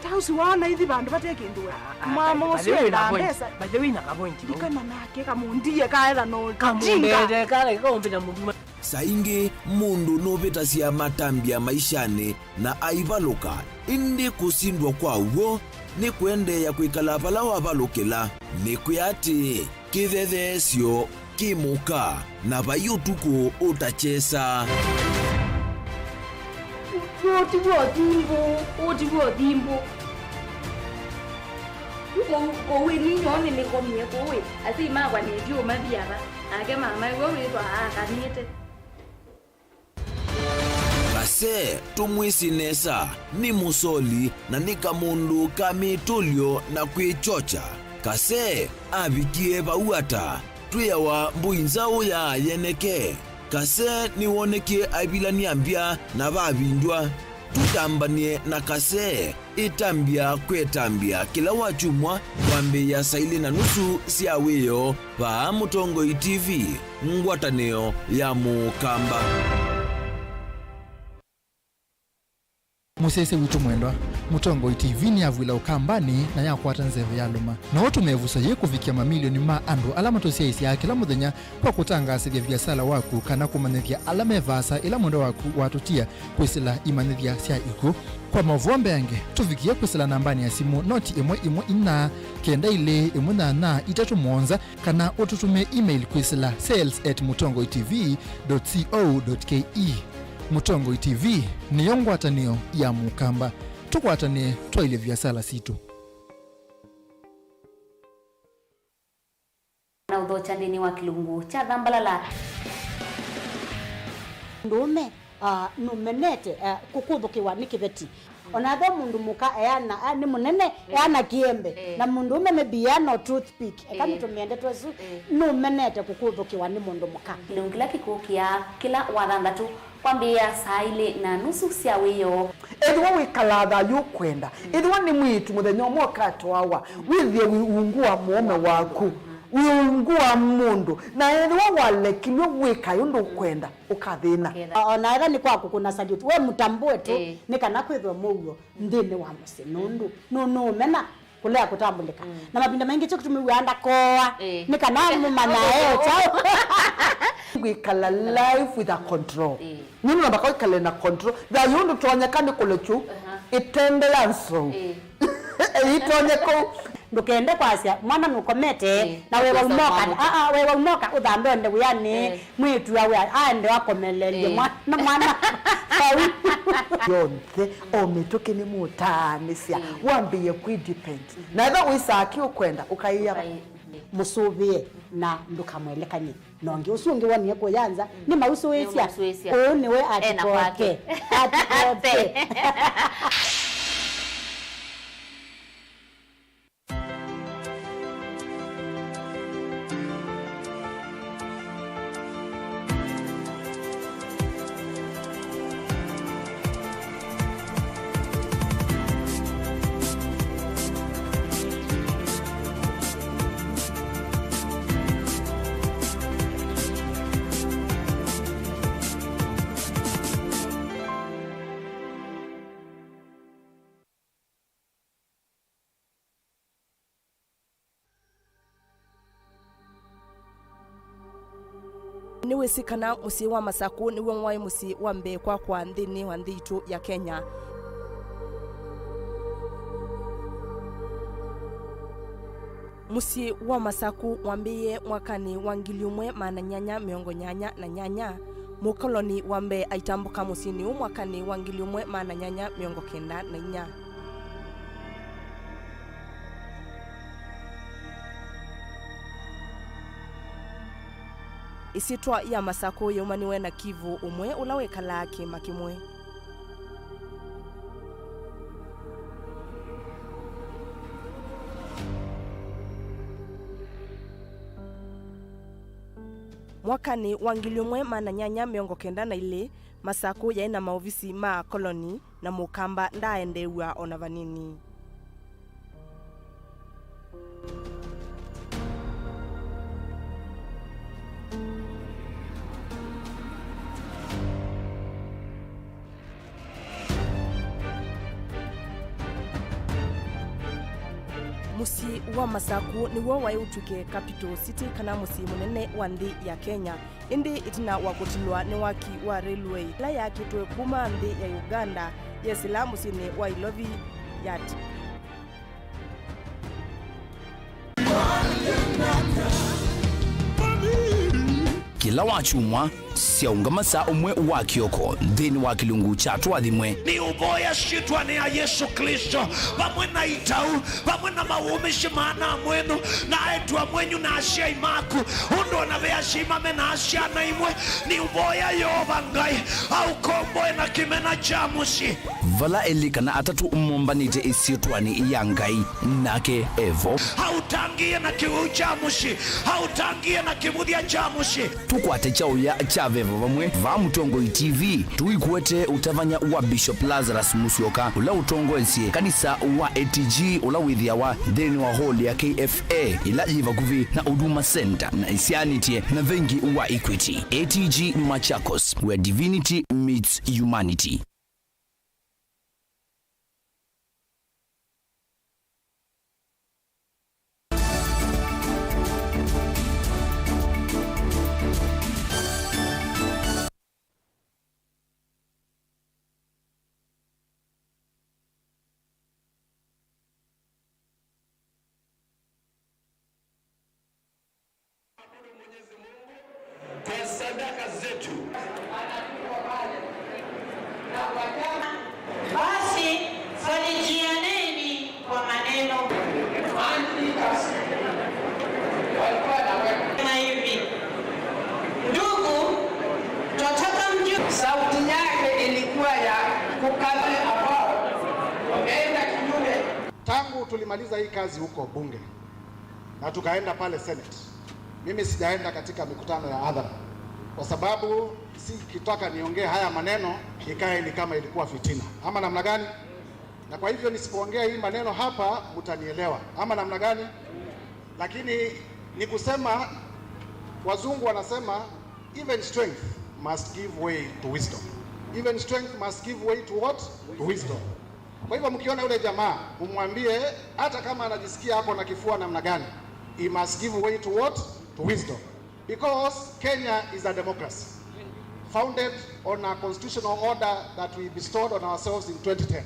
Ta ũsu waona ithi vandũ vate kĩndũ we. Ah, ah, mwama by the ũsu way, wĩna endaa point. Mbesa. By the way, na ka point vau. Ndikana nake kamũndie kaetha no kamũndete kala kaũmbĩta mũndũ. Saa ingĩ mũndũ nũvĩtasya matambya maishanĩ na aivalũka, ĩndĩ kũsindwa kwa w'o nĩ kũendeea kwĩkala vala wavalũkĩla. Nĩkwĩa atĩĩ, kĩthetheesyo kĩ mũka, na vai ũtukũ ũtakyesa. Ũũ ti w'o thimbũ, ũũ ti w'o thimbũ. Kũu, kũu ĩni nyoo nĩnĩkomie kũu ĩ, asyai makwa nĩvyũ mathi ava, nake mama w'o wĩthwa aakanĩte. Kase tũmwĩsĩ nesa, nĩ mũsoli na nĩ kamũndũ ka mĩtũlyo na kwĩkyokya. Kase avikie vau ata? Twĩawa mbũi nzaũ ya yeneke. Kase nĩwonekie aivilany'a mbya na vavindywa. Tũtambany'e na Kase. Ĩtambya kwĩ ĩtambya kĩla wakyumwa kwambĩĩa saa ilĩ na nusu sya wĩoo vaa Mũtongoi T V, ngwatanĩo ya Mũkamba. Mũsyaĩĩsya witũ mwendwa, Mũtongoi T V nĩyavw'ĩla Ũkambanĩ na yakwata nzeve yalũma. No ũtũme ĩvuso yĩĩ kũvikĩa mamilioni ma andũ ala matũsyaĩĩsyaa kĩla mũthenya kwa kũtangaasĩthya viasala waku kana kũmanyĩthya ala me vaasa ĩla mwendwa waku watũtia kwĩsĩla imanyĩthya sya ikw'ũ. Kwa maũvoo mbeange, tũvikĩe kwĩsĩla nambanĩ ya simũ noti ĩmwe ĩmwe inya, kenda ilĩ ĩmwe nyanya itatũ mũonza, kana ũtũtũmĩe email kwĩsĩla sales at mũtongoi T V dot co dot K E. Mũtongoi T V nĩyo ngwatanĩo ya Mũkamba. Tũkwatanĩe twaĩlye viasala sitũ. Na ũthokya nthĩnĩ wa kĩlungu kya thambalala. Mũndũũme, ah, nũmenete, ah, kũkũthũkĩwa nĩ kĩveti. Ona ethĩwa mũndũ mũka eana, ah, nĩ mũnene, eh, eana kĩembe. Eh. Na mũndũũme maybe eana o toothpick. Eka, eh, nĩtũmĩe ndeto ĩsu, eh, nũmenete kũkũthũkĩwa nĩ mũndũ mũka. Kĩlungu kĩla kĩkũkĩa kĩla wathanthatũ. Kwambĩĩa saa ilĩ na nusu sya wĩoo. Ethĩwa wĩkalaa thayũ ũkwenda, ethĩwa nĩ mwĩĩtu mũthenya ũmwe ũkatwawa, wĩthĩe wĩ ungu wa mũũme waku, wĩ ungu wa mũndũ, na ethĩwa walekilw'e wĩkae ũndũ ũkwenda, ũkathĩna. Ũkethĩa. O na ethĩwa nĩ kwa kũkũna salute, we mũtambũe tu, ĩĩ, nĩ kana kwĩthwe mũuo nthĩnĩ wa mũsyĩ, nũndũ nũ-, nũũmena. Kũlea kũtambũlĩka. Mm. Na mavinda maingĩ kyo kĩtumi wĩaa ndakoa, eh, nĩ kana mũmanya e kyaũ. Kwĩkala life with a control. Eh. Nũndũ namba kwĩkale na control. Thayũ ndũtonyeka nĩ kũlekyu, aha, ĩtende ya nzou. Eh. Ĩitonye kũu. Ndũkende kwasya mwana nũkomete, eh, na wewa ũkosa umoka. Mwana. Ah, ah, wewa umoka ũthambe ũende wĩanĩ. Eh. Mwĩĩtu awe aende akomelelye, eh, mwana, mwana vau. Yonthe, o mĩtũkĩ nĩmũtaanĩsya, mm, wambĩĩe kwĩdepend. Mm-hmm. Na ethĩwa wĩsaa kĩ ũkwenda, ũkaĩa. Ũkai-, mm-hmm, mũsũvĩe. Na ndũkamwelekany'e na ũngĩ. Ũsu ũngĩ wonie kũya nza, nĩmausũĩsya. Nĩmausũĩsya. Ũũ nĩwe. Ena kwake. Atikote. Atikote. Nĩwĩsĩ kana mũsyĩ wa Masakũ nĩw'o waĩ mũsyĩ wa mbee kwakwa nthĩnĩ wa nthĩ itũ ya Kenya. Mũsyĩ wa Masakũ wambĩĩe mwakanĩ wa ngili ũmwe maana nyanya mĩongo nyanya na nyanya. Mũkoloni wa mbee aitambũka mũsyĩnĩ ũũ mwakanĩ wa ngili ũmwe maana nyanya mĩongo kenda na inya. Ĩsyĩtwa ya Masakũ yaumaniwe na Kivu ũmwe ũla wĩkalaa kĩĩma kĩmwe. Mwakanĩ wa ngili ũmwe maana nyanya mĩongo kenda na ilĩ, Masakũ yaĩ na maovisi ma akoloni, na Mũkamba ndaaendeew'a o na vanini. Mũsyĩ wa Masakũ nĩw'o waĩ ũtw'ĩke capital city, kana mũsyĩ mũnene wa nthĩ ya Kenya. Ĩndĩ ĩtina wa kũtilwa nĩ waki wa railway ĩla yaakĩtwe kuma nthĩ ya Uganda yesĩla mũsyĩnĩ wa Ilovi yat. Kĩla wakyumwa, syaũngama saa ũmwe wa kĩoko nthĩnĩ wa kĩlungu kya Tũathimwe. Nĩũvoya syĩtwanĩ ya Yesũ Klĩsto, vamwe na itau, vamwe na mawũmĩsye ma ana mwenyu, na aĩtu amwenyu, na asyai maku, ũndũ o na ve asyai mamenaa syana imwe. Nĩũvoya Yeova Ngai aũkomboe na kĩmena kya mũsyĩ. Vala elĩ kana atatũ mombanĩte ĩsyĩtwanĩ ya Ngai, nake e vo. Aũtangĩĩe na kĩwĩu kya mũsyĩ, aũtangĩĩe na kĩvũthya kya mũsyĩ. Tũkwate kyaũya kya veva vamwe vaa Mũtongoi T V, tũikuete ũtavany'a wa Bishop Lazarus Musyoka, ũla ũtongoesye kanisa wa A T G, ũla wĩthĩawa nthĩnĩ wa hall ya K F A, ĩla yĩ vakuvĩ na Huduma Center na ĩsyaanĩtye na vengi wa Equity. A T G Machakos, where divinity meets humanity. Kwa sadaka zetu. Basi farijianeni kwa maneno. Sema hivi, ndugu, twataka mjue. Sauti yake ilikuwa ya kukabili ambao wameenda kinyume. Tangu tulimaliza hii kazi huko bunge, na tukaenda pale Senate. Mimi sijaenda katika mikutano ya hadhara kwa sababu sikitaka niongee haya maneno ikae ni kama ilikuwa fitina, ama namna gani? Na kwa hivyo nisipoongea hii maneno hapa, mtanielewa, ama namna gani? Lakini ni kusema, wazungu wanasema, even strength must give way to wisdom. Even strength must give way to what? To wisdom. Kwa hivyo mkiona yule jamaa, mumwambie, hata kama anajisikia ako na kifua namna gani, he must give way to what? To wisdom. Because Kenya is a democracy founded on a constitutional order that we bestowed on ourselves in twenty ten.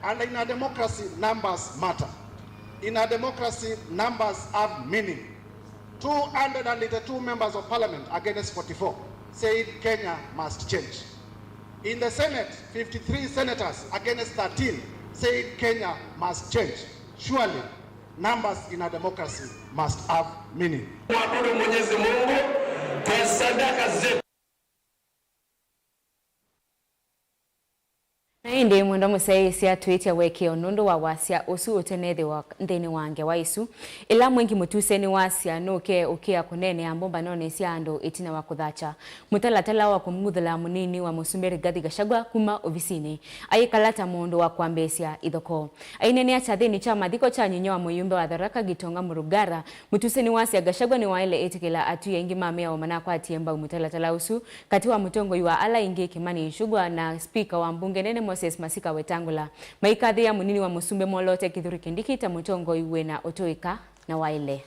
And in a democracy, numbers matter. In a democracy, numbers have meaning. Two hundred and eighty-two members of parliament against forty-four said Kenya must change. In the Senate, fifty-three senators against thirteen said Kenya must change. Surely, Numbers in a democracy must have meaning. Kuabudu Mwenyezi Mungu kwa sadaka zetu. Na ĩndĩ mwendwa mũsyaĩĩsya twĩtya ũekeo nũndũ wa wasya ũsu ũteneethĩwa nthĩnĩ wa ngewa ĩsu, ĩla mwingĩ mũtuse nĩwasya nũke ũkĩa kũneenea mbũmbanonĩ sya andũ ĩtina wa kũthakya mũtalatala wa kũmuthũla mũnini wa mũsumbĩ Rigathi Gachagua kuma ovisinĩ, ayĩkala ta mũndũ wa kwambĩĩsya ithokoo. Aineenea kyathĩnĩ kya mathiko kya nyinyia wa mũyumbe wa Tharaka Gitonga Murugara, mũtuse nĩwasya Gachagua nĩwaĩle ĩtĩkĩla atwii aingĩ ma mĩao manakwatie mbau mũtalatala ũsu, katĩ wa mũtongoi wa ala aingĩ Kimani Ichung'wah na spika wa mbunge nene Moses Masika Wetangula, maikathĩĩa mũnini wa mũsumbĩ Molote Kithure Kindiki ta mũtongoi wĩna ũtũĩka na waĩle.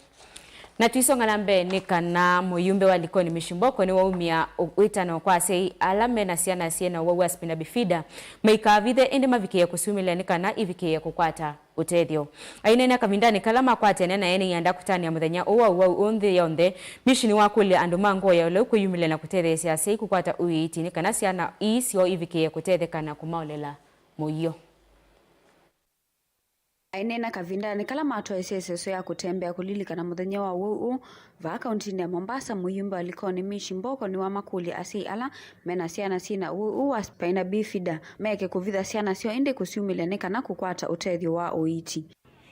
Na tũisonga na mbee, nĩ kana mũyumbe wa Likoni Mishi Mboko nĩwaumya wĩtano kwa asyai ala mena syana syĩna ũwau wa spina bifida maikavithe, ĩndĩ mavikĩĩe kũsyumĩlya nĩ kana ivikĩĩe kũkwata ũtethyo. Aineenea kavindanĩ kala makwatene na ene ianda kũtanĩa mũthenya ũũ wa ũwau ũũ nthĩ yonthe, Mishi nĩwakũlya andũ ma ngoo ya ũlau kwĩyumĩlya na kũtetheesya asyai kũkwata ũiiti nĩ kana syana ii syoo ivikĩĩe kũtetheka na kũmaolela mũio. Aineena kavindanĩ kala matwaĩsye ĩseso ya kũtembea kũlilikana mũthenya wa ũwau ũũ vaa kauntinĩ ya Mombasa, mũyumbe wa Likoni Mishi Mboko nĩwamakũlya asyai ala mena syana syĩna ũwau ũũ wa spina bifida meke kũvitha syana syoo ĩndĩ kũsyumĩlya nĩ kana kũkwata ũtethyo wa ũiiti.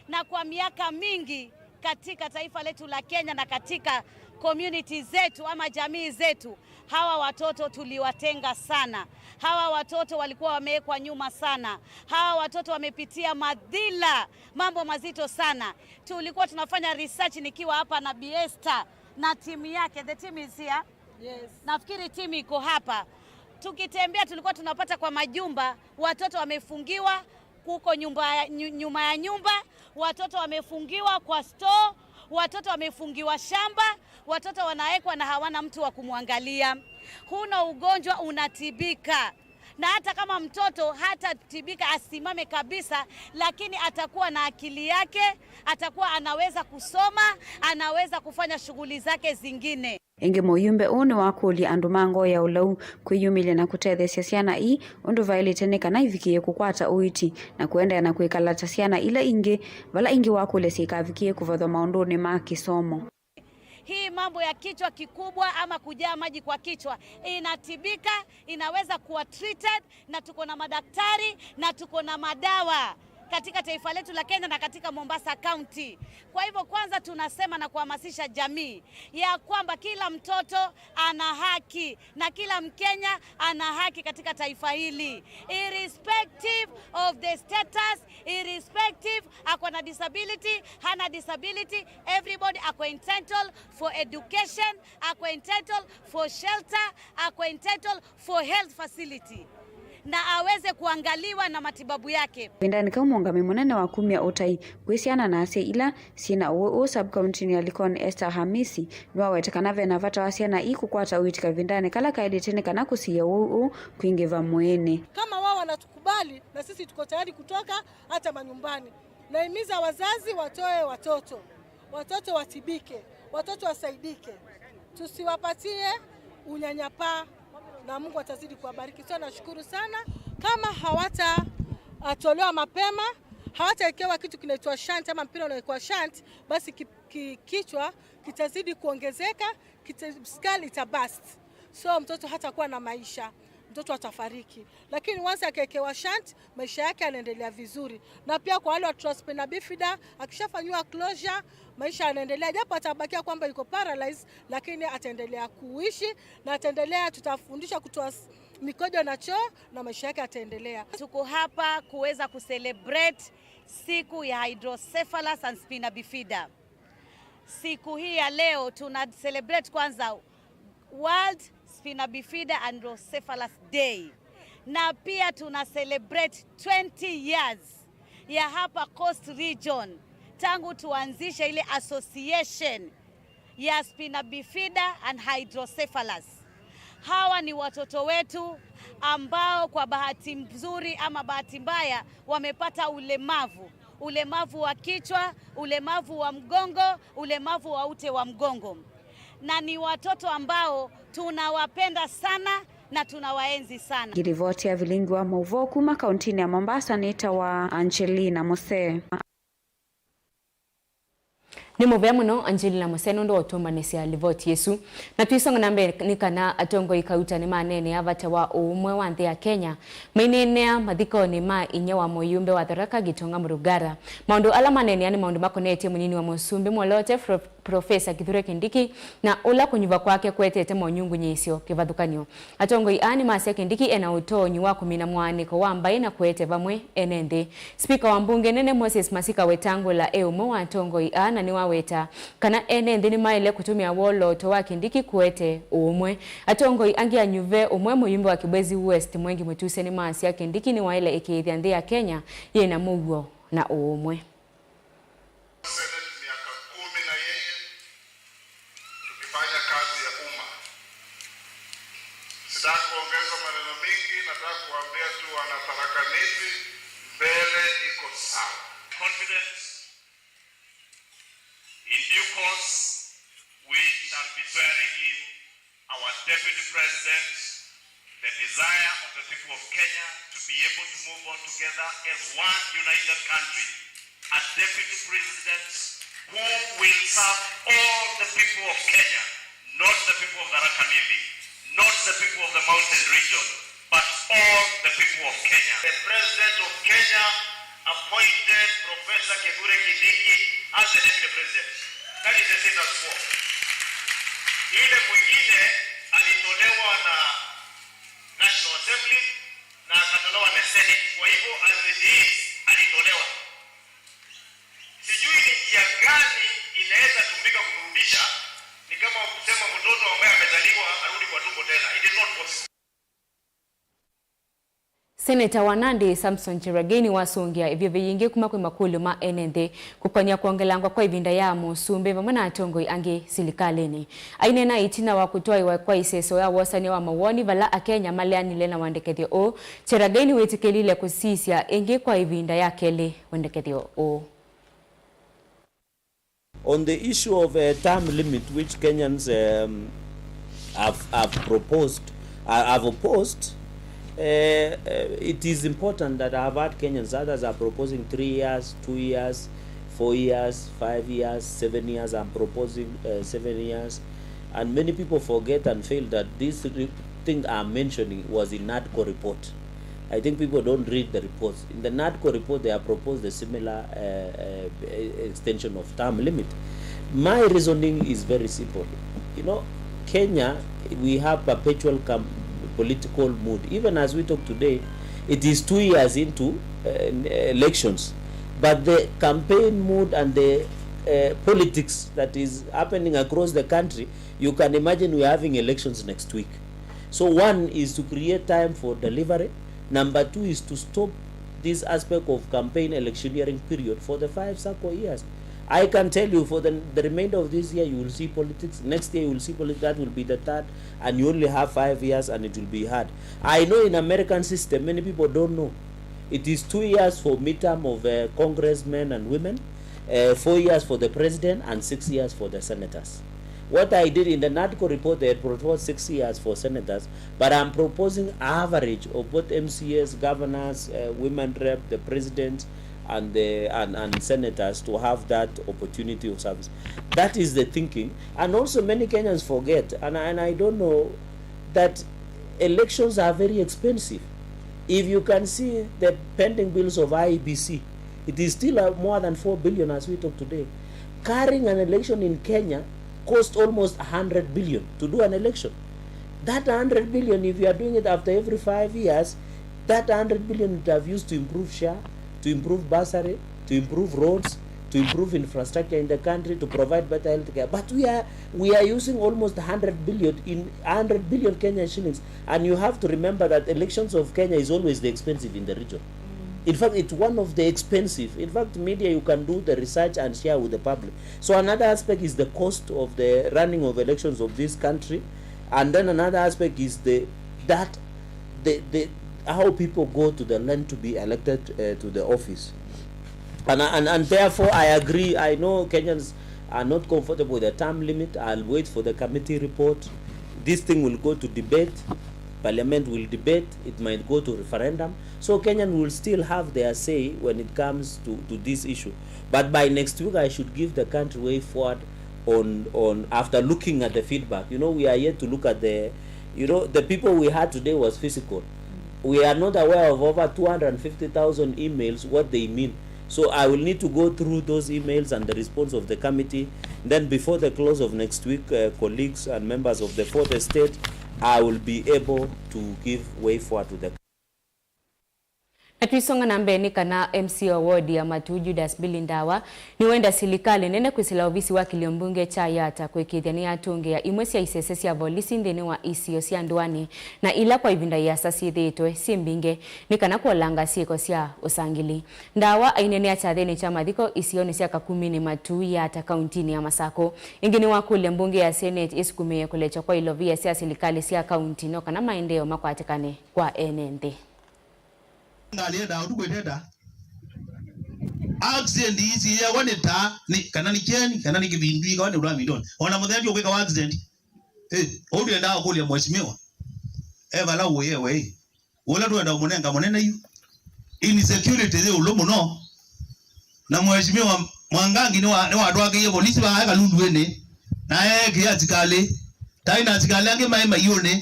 Na kwa miaka mingi katika taifa letu la Kenya na katika community zetu ama jamii zetu, hawa watoto tuliwatenga sana. Hawa watoto walikuwa wamewekwa nyuma sana. Hawa watoto wamepitia madhila, mambo mazito sana. Tulikuwa tunafanya research nikiwa hapa na Bi Esther na timu yake. The team is here. Yes. Nafikiri timu iko hapa. Tukitembea tulikuwa tunapata kwa majumba, watoto wamefungiwa huko nyumba ya, nyu-, nyuma ya nyumba, watoto wamefungiwa kwa store, watoto wamefungiwa shamba, watoto wanawekwa na hawana mtu wa kumwangalia. Huno ugonjwa unatibika. Na hata kama mtoto hatatibika asimame kabisa, lakini atakuwa na akili yake, atakuwa anaweza kusoma, anaweza kufanya shughuli zake zingine. Ĩngĩ mũyumbe ũũ nĩwakũlya andũ ma ngoo ya ũlau kwĩyumĩlya na kũtetheesya syana ii ũndũ vaĩlĩte nĩ kana ivikĩĩe kũkwata ũiiti na kũendeea na kwĩkala ta syana ila ingĩ, vala ĩngĩ wakũlya syĩkavikĩĩe kũvathwa maũndũnĩ ma kĩsomo. Hii mambo ya kichwa kikubwa ama kujaa maji kwa kichwa inatibika, inaweza kuwa treated, na tuko na madaktari na tuko na madawa katika taifa letu la Kenya na katika Mombasa County. Kwa hivyo, kwanza tunasema na kuhamasisha jamii ya kwamba kila mtoto ana haki na kila Mkenya ana haki katika taifa hili, irrespective of the status, irrespective ako na disability, hana disability, everybody ako entitled for education, ako entitled for shelter, ako entitled for health facility, na aweze kuangaliwa na matibabu yake. Kavindanĩ kau, mũũngamĩi mũnene wa kumya ũtai kwĩ syana na asyai ila syĩ na ũwau ũũ sub-county-inĩ ya Likoni, Esther Hamisi, nĩwawete kana ve na vata wa syana ii kũkwata ũiiti kavindanĩ kala kaĩlĩte nĩ kana kũsiĩĩa ũwau ũũ kwingĩva mwĩĩnĩ. Kama wao wanatukubali, na sisi tuko tayari kutoka hata manyumbani. Naimiza wazazi watoe watoto, watoto watibike, watoto wasaidike, tusiwapatie unyanyapaa, na Mungu atazidi kuwabariki. So nashukuru sana. Kama hawatatolewa mapema, hawatawekewa kitu kinaitwa shunt ama mpira unaitwa shunt, basi ki, ki, kichwa kitazidi kuongezeka, kita, skull ita burst. So mtoto hatakuwa na maisha, mtoto atafariki. Lakini once akekewa shunt, maisha yake yanaendelea vizuri. Na pia kwa wale watoto wa spina bifida, akishafanyiwa closure, maisha yanaendelea. Japo atabakia kwamba yuko paralyzed, lakini ataendelea kuishi na ataendelea, tutafundisha kutoa s-, mikojo na choo na maisha yake yataendelea. Tuko hapa kuweza kucelebrate siku ya hydrocephalus and spina bifida. Siku hii ya leo tuna celebrate kwanza World Spina Bifida and Hydrocephalus Day. Na pia tuna celebrate twenty years ya hapa Coast Region tangu tuanzishe ile association ya spina bifida and hydrocephalus. Hawa ni watoto wetu ambao kwa bahati nzuri ama bahati mbaya wamepata ulemavu, ulemavu wa kichwa, ulemavu wa mgongo, ulemavu wa ute wa mgongo. Na ni watoto ambao tunawapenda sana na tunawaenzi sana. Ngĩrivoti ya vilingi wa mauvoo kuma kauntinĩ ya Mombasa nĩtawa Angelina Mose. Nĩ mũvea mũno Angelina Mũsee nũndũ wa ũtũmbanĩsya livoti ĩsu. Na tũisonga na mbee, nĩ kana atongoi kauta nĩmaneenea vata wa ũũmwe wa nthĩ ya Kenya, maineenea mathikonĩ ma inyia wa mũyumbe wa Tharaka Gitonga Murugara. Maũndũ ala maneenea nĩ maũndũ makonetye mũnini wa mũsumbĩ Mwolote, Pro-, Profesa Kithure Kindiki, na ũla kũnyuva kwake kũetete monyungunyĩĩsyo kĩvathũkany'o. Atongoi aa nĩmasya Kindiki ena ũtonyi wa kũmina mũaanĩko wa mbaĩ na kũete vamwe ene nthĩ. Spika wa mbunge nene Moses Masika Wetangula e ũmwe wa atongoi aa na nĩwaweta kana ene nthĩ nĩmaĩle kũtũmĩa woloto wa Kindiki kũete ũũmwe. Atongoi angĩ anyuve ũmwe mũyumbe wa Kibwezi West Mwengi Mutuse nĩmasya Kindiki nĩwaĩle ĩkĩĩthya nthĩ ya Kenya yĩna mũuo na ũũmwe. Senate miaka kumi na yeye tukifanya kazi ya umma. Sitaki kuongeza maneno mingi, nataka kuambia tu wana Tharaka Nithi, mbele iko sawa. Confidence, in due course, we shall be swearing in our Deputy President, the desire of the people of Kenya to be able to move on together as one united country. A Deputy President who will serve all the people of Kenya, not the people of Tharaka Nithi, not the people of the mountain region, but all the people of Kenya. The President of Kenya appointed Professor Kithure Kindiki as the Deputy President. That is the status quo. Yule mwingine alitolewa na National Assembly na akatolewa na Senate. Kwa hivyo, as it is, alitolewa. Sijui ni njia gani inaweza tumika kumrudisha. Ni kama kusema mtoto ambaye amezaliwa arudi kwa tumbo tena. It is not possible. Seneta wa Nandi Samson Cherargei nĩwasũngĩa ĩvyũvĩ yĩngĩ kuma kwĩ makũlyo ma ene nthĩ kũkonya kwongelangwa kwa ĩvinda ya mũsumbĩ vamwe na atongoi angĩ silikalĩnĩ. Aineena ĩtina wa kũtwaĩwa kwa ĩseso ya wosany'a wa mawoni vala Akenya maleanile na wendekethyo ũũ, Cherargei nĩwĩtĩkĩlile kũsisya ĩngĩ kwa ĩvinda ya kelĩ wendekethyo ũũ. On the issue of a term limit which Kenyans, um, have, have proposed, uh, have opposed, uh, uh, it is important that I have heard Kenyans, others are proposing three years, two years, four years, five years, seven years. I'm proposing, uh, seven years. And many people forget and fail that this re-, thing I'm mentioning was in NADCO report. I think people don't read the reports. In the NADCO report, they have proposed a similar, uh, uh, extension of term limit. My reasoning is very simple. You know, Kenya, we have perpetual cam-, political mood. Even as we talk today, it is two years into, uh, elections. But the campaign mood and the, uh, politics that is happening across the country, you can imagine we are having elections next week. So one is to create time for delivery. Number two is to stop this aspect of campaign electioneering period for the five circle years. I can tell you for the, the remainder of this year, you will see politics. Next year, you will see politics. That will be the third, and you only have five years, and it will be hard. I know in American system, many people don't know. It is two years for midterm of, uh, congressmen and women, uh, four years for the president, and six years for the senators. What I did in the NADCO report, they had proposed six years for senators, but I'm proposing average of both M C As, governors, uh, women rep, the president, and the, and, and senators to have that opportunity of service. That is the thinking. And also many Kenyans forget, and, and I don't know, that elections are very expensive. If you can see the pending bills of I E B C, it is still, uh, more than four billion as we talk today. Carrying an election in Kenya cost almost a hundred billion to do an election. That hundred billion, if you are doing it after every five years, that hundred billion would have used to improve SHA, to improve bursary, to improve roads, to improve infrastructure in the country, to provide better health care. But we are, we are using almost a hundred billion in, a hundred billion Kenya shillings. And you have to remember that elections of Kenya is always the expensive in the region. In fact, it's one of the expensive. In fact, media, you can do the research and share with the public. So another aspect is the cost of the running of elections of this country. And then another aspect is the, that the, the, how people go to the land to be elected, uh, to the office. And, and, and therefore, I agree. I know Kenyans are not comfortable with the term limit. I'll wait for the committee report. This thing will go to debate. Parliament will debate, it might go to referendum. So Kenyan will still have their say when it comes to, to this issue. But by next week, I should give the country way forward on, on after looking at the feedback. You know, we are yet to look at the, you know, the people we had today was physical. We are not aware of over two hundred fifty thousand emails, what they mean. So I will need to go through those emails and the response of the committee. Then before the close of next week, uh, colleagues and members of the fourth estate, I will be able to give way forward to the. Na twisonga na mbee, nĩ kana M C A wa ward ya Matuu, Judas Billy Ndawa, nĩwenda silikalĩ nene kwĩsĩla ovisi wa kĩlio mbunge kya Yatta kũĩkĩĩthya nĩyatũngĩĩa imwe sya isese sya volisi nthĩnĩ wa isio sya ndũanĩ, na ila kwa ĩvinda ĩasa syĩthĩĩtwe syĩ mbingĩ, nĩ kana kũolanga syĩko sya ũsangĩli. Ndawa aineenea kyathĩnĩ kya mathiko isionĩ sya Kakumini, Matuu, Yatta, kauntinĩ ya Masakũ. Ĩngĩ nĩwakũlya mbunge ya Senate ĩsukumĩĩe kũlekya kwa ilovia sya silikalĩ sya kaunti no kana maendeeo makwatĩkane kwa ene nthĩ. Ngalĩ yendaa ũtukũ ĩteta. Accident ii syĩawa nĩ taa, nĩ, kana nĩ kyeni, kana nĩ kĩvindu, ikawa nĩ ũla mindoni. Ona mũthenya ndio kwĩkawa accident. Eh, ũu twendaa kũlya mheshimiwa. E vala ũyewe, ĩ. Ũla twenda ũmũnenga mũnene yu. Insecurity yĩ ũlũ mũno. Na mheshimiwa Mwangangi nĩwa-, nĩwatwakĩie polisi vaa Kalunduĩnĩ. Na eekĩa asikalĩ. Taĩ na asikalĩ angĩ maĩ maiũnĩ.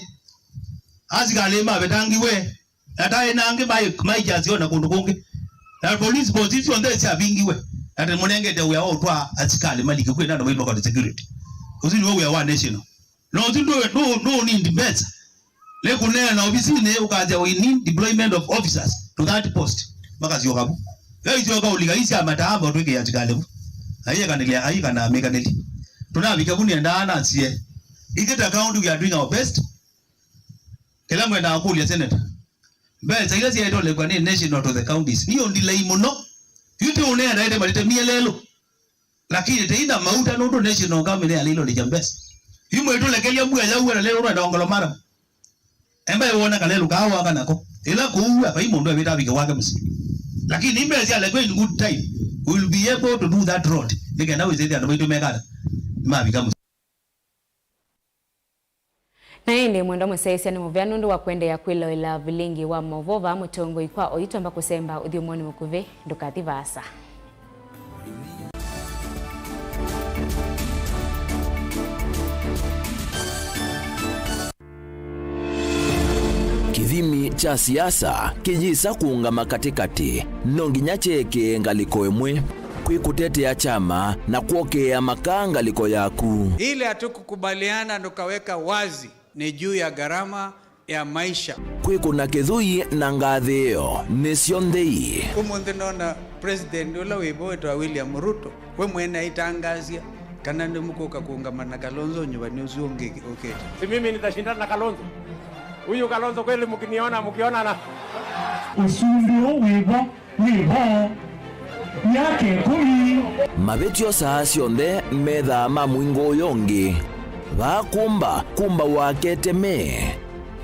Asikalĩ mavetangiwe. Na taĩ na angĩ maĩ, maikya siona kũndũ kũngĩ. Na police post isu syonthe syavingiwe. Na tũmũnengete wĩa wa ũtwaa asikalĩ malike kwĩ na andũ maitũ makote security. Ũsu nĩw'o wĩa wa national. Na ũsu ndũ, ndũ, ndũ need mbesa. Nĩ kũneena ovisinĩ ũkasya, "We need deployment of officers to that post." Makasyoka vu. Ve isyoka ũlika ii sya mataamba ũtwĩkĩa asikalĩ vu. Aikanĩlya, aikanaa mĩkanĩli. Tũnavika vu nĩendaa nasie. Ithyĩ ta county we are doing our best. Kĩla ngwendaa kũlya senator. Mbesa ila syaitolekwa nĩ national to the counties. Nĩ ũndilei mũno. Yu ti ũneena ĩte malite mielelo. Lakini teitha mauta nũndũ national government yalĩlolĩkya mbesa. Yu mwĩtũlekelya mbua yau na lelo ũrenda ongolo mara. Emba ĩwona kalelo kaa waka nako. Ĩla kũua, vai mũndũ evĩta avike wake mũsyĩ. Lakini mbesa syalekwa in good time, we will be able to do that road. Nĩ kenda wĩsĩthya andũ maitũ mekala. Mavika mũsyĩ. Na ĩndĩ mwendwa mũsyaĩĩsya, nĩ mũvea nũndũ wa kũendeea kwĩloela vilingi wa maũvoo vaa Mũtongoi kwa oyu. Twamba kũsemba ũthyũmũonĩ mũkuvĩ, ndũkathi vaasa. Kĩthimi kya siasa kĩyĩsa kũũngama katĩkatĩ, no nginya kyeekĩe ngalĩko ĩmwe. Kwĩ kũtetea kyama na kwokeea makaa ngalĩko yaku. Ile hatukukubaliana tukaweka wazi ni juu ya gharama ya maisha. Kwĩkũna kĩthũi na ngathĩĩo nĩsyo nthei. Ũmũnthĩ nona president ũla wĩ vo wĩtawa William Ruto, we mwene aitangaasya kana nĩmũkũka kũũngama na Kalonzo nyuvani ũsu ũngĩ ũkĩte. Si mimi nitashindana na Kalonzo? Huyu Kalonzo kweli mkiniona, mkionana? Ũsumbĩ ũũ wĩ vo. Wĩ vo myaka ĩkũmi. Mavĩtyo saa syonthe methaa ma mũingo ũyũ ũngĩ. Vaa kũmba, kũmba wake teme.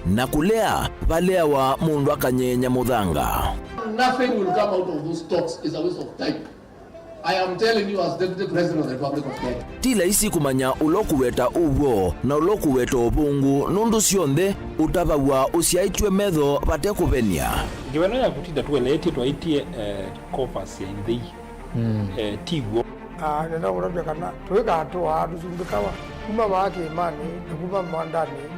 Na kũlea, valeawa mũndũ akanyeenya mũthanga. Nothing will come out of those talks. It's a waste of time. I am telling you as Deputy President of the Republic of Kenya. Ti laisi kũmanya ũla ũkũweta ũw'o na ũla ũkũweta ũvũngũ, nũndũ syonthe ũtavaw'a ũsyaĩtw'e metho vate kũvenia. Ngewa ĩno ya kũtinda tũeleetye twaĩtye, eh, coffers ya ithei, mm, eh, ti w'o. Ah, nenda kũtavya kana tũikatũaa tũsumbĩkawa kuma vaa kĩĩmanĩ na kuma mwandanĩ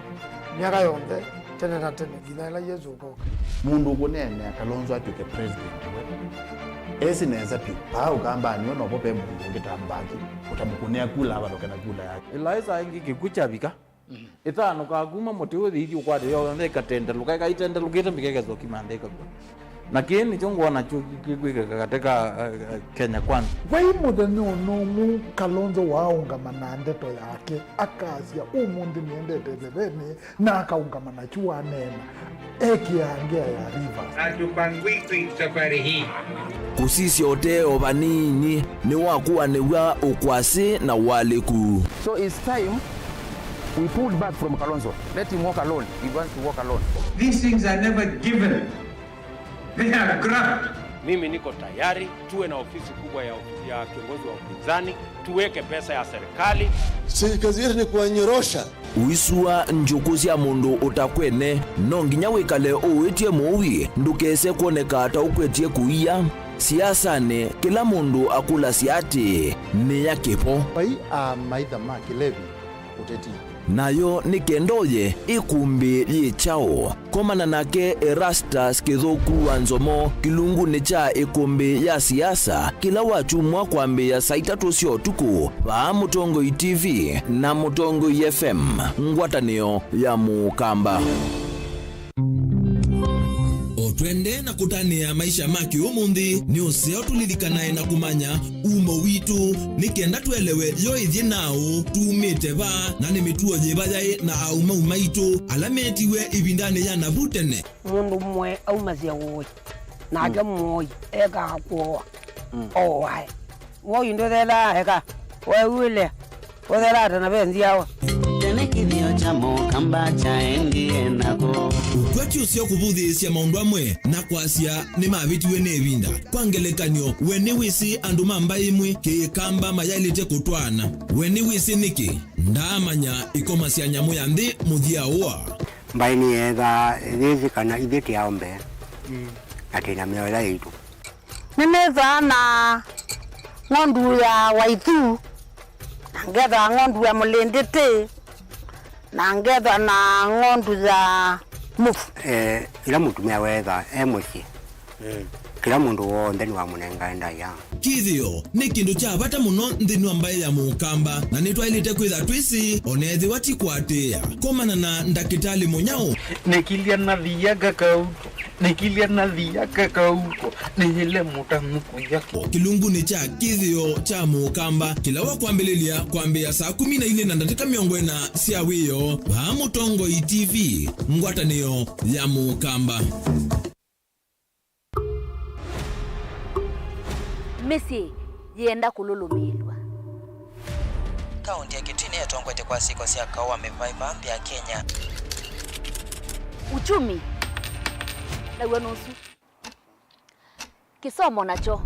myaka yonthe tene na tene nginya ĩla Yesũ ũkoka. Mũndũ ũkũneenea Kalonzo atw'ĩke president we esĩ nesa vyũ. Vaa Ũkambanĩ we novo ve mũndũ ũngĩ ta Mbaki ũtamũkũnĩa kula avalũke na kula yake. Ĩlaĩsa ĩngĩ kĩkw'ũ kyavika, ĩtanũkaa kuma mũtĩ ũyũ ĩthi ũkwate yonthe ĩkatendelũka, ĩkaitendelũkĩte mbika ĩkesa ũkima nthĩ ĩkakw'a. Na kĩĩ nĩkyo ngwona kyo kĩkwĩkĩka katĩ ka, eh, eh, Kenya Kwanza. Vai mũthenya ona ũmwe Kalonzo waaũngama na ndeto yake, akasya, "Ũmũnthĩ nĩendete ĩthevenĩ," na akaũngama nakyu waneena, ekĩaa ngea ya Rivers. Hatupangwiki safari hii. Kũsisya ũtee o vanini nĩwakuanĩw'a ũkwasĩ na ũalĩku. So it's time we pulled back from Kalonzo. Let him walk alone. He wants to walk alone. These things are never given. They are grabbed. Mimi niko tayari tuwe na ofisi kubwa ya, ya kiongozi wa upinzani, tuweke pesa ya serikali. Si kazi yetu ni kuwanyorosha Ũisua njũkũ sya mũndũ ũtakwene, no nginya wĩkale ũũĩtye mũui ndũkese kwoneka ta ũkwetye kũia. Siasanĩ, kĩla mũndũ akũlasya atĩĩ, "Nĩ ya kĩvo." Vai amaitha ma kĩlevi ũteti. Nayo nĩ kenda ũye ĩkũmbĩ yĩ kyaũ? Komana nake Erastus Kĩthũku wa Nzomo kĩlungunĩ kya ĩkũmbĩ ya siasa kĩla wakyumwa kwambĩĩa saa itatũ sya ũtukũ vaa Mũtongoi T V na Mũtongoi F M, ngwatanĩo ya Mũkamba. O twende na kũtanĩa maisha ma kĩũmũnthĩ, nĩ ũseo tũlilikanae na kũmanya umo witũ, nĩ kenda tũelewe yo ĩthyĩ naaũ, tumĩte va, na nĩ mĩtuo yĩva yaĩ na aumau maitũ ala meetiwe ĩvindanĩ ya navu tene. Mũndũ ũmwe aumasya ũĩ, nake mũoi ekaa kũoa, ooae. Woi ndũthethaa eka, weew'ĩlea, ũthethaa ta na ve nzyawa. Tene kĩthĩo kya Mũkamba kyaendie nako. Ũkwati ũseo kũvũthĩĩsya maũndũ amwe na kwasya nĩmavĩtiwe nĩ ĩvinda. Kwa ngelekany'o, we nĩwĩsĩ andũ ma mbaĩ ĩmwe Kĩkamba mayaĩlĩte kũtwaana? We nĩwĩsĩ nĩkĩ? Ndaamanya ĩkomasya nyamũ ya nthĩ mũthya ũa. Mbaĩ nĩyeethaa yĩsĩ kana ithyĩ tĩ ao mbee, na twĩ na mĩoyo yaitũ. Nĩnĩthaa na ng'ondu ya waithu, na ngethaa ng'ondu ya mũlĩndĩtĩ, na ngethaa na ng'ondu ya mũvu. Eh, ĩla mũtumĩa weethaa e mũsyĩ, kĩla mũndũ w'onthe nĩwamũnengae ndaĩa. Kĩthĩo nĩ kĩndũ kya vata mũno nthĩnĩ wa mbaĩ ya Mũkamba, na nĩtwaĩlĩte kwĩtha twĩsĩ, o na ethĩwa ti kũatĩĩa. Komana na ndakĩtalĩ mũnyaũ. Nĩkilya na thia kakau. Nĩkilya na thia kakauko, nĩyĩle mũtanu kũya kĩ. Kĩlungunĩ kya kĩthĩo kya Mũkamba, kĩla wakwambĩlĩlya kwambĩĩa saa kũmi na ilĩ na ndatĩka mĩongo ĩna sya wĩoo, vaa Mũtongoi T V, ngwatanĩo ya Mũkamba. Mĩsyĩ yĩenda kũlũlũmĩĩlw'a. Kaũntĩ ya Kitui nĩyo ĩtongoetye kwa syĩko sya kaũ wa mĩvaĩva nthĩ ya Kenya. Uchumi naw'o nũsu. Kĩsomo nakyo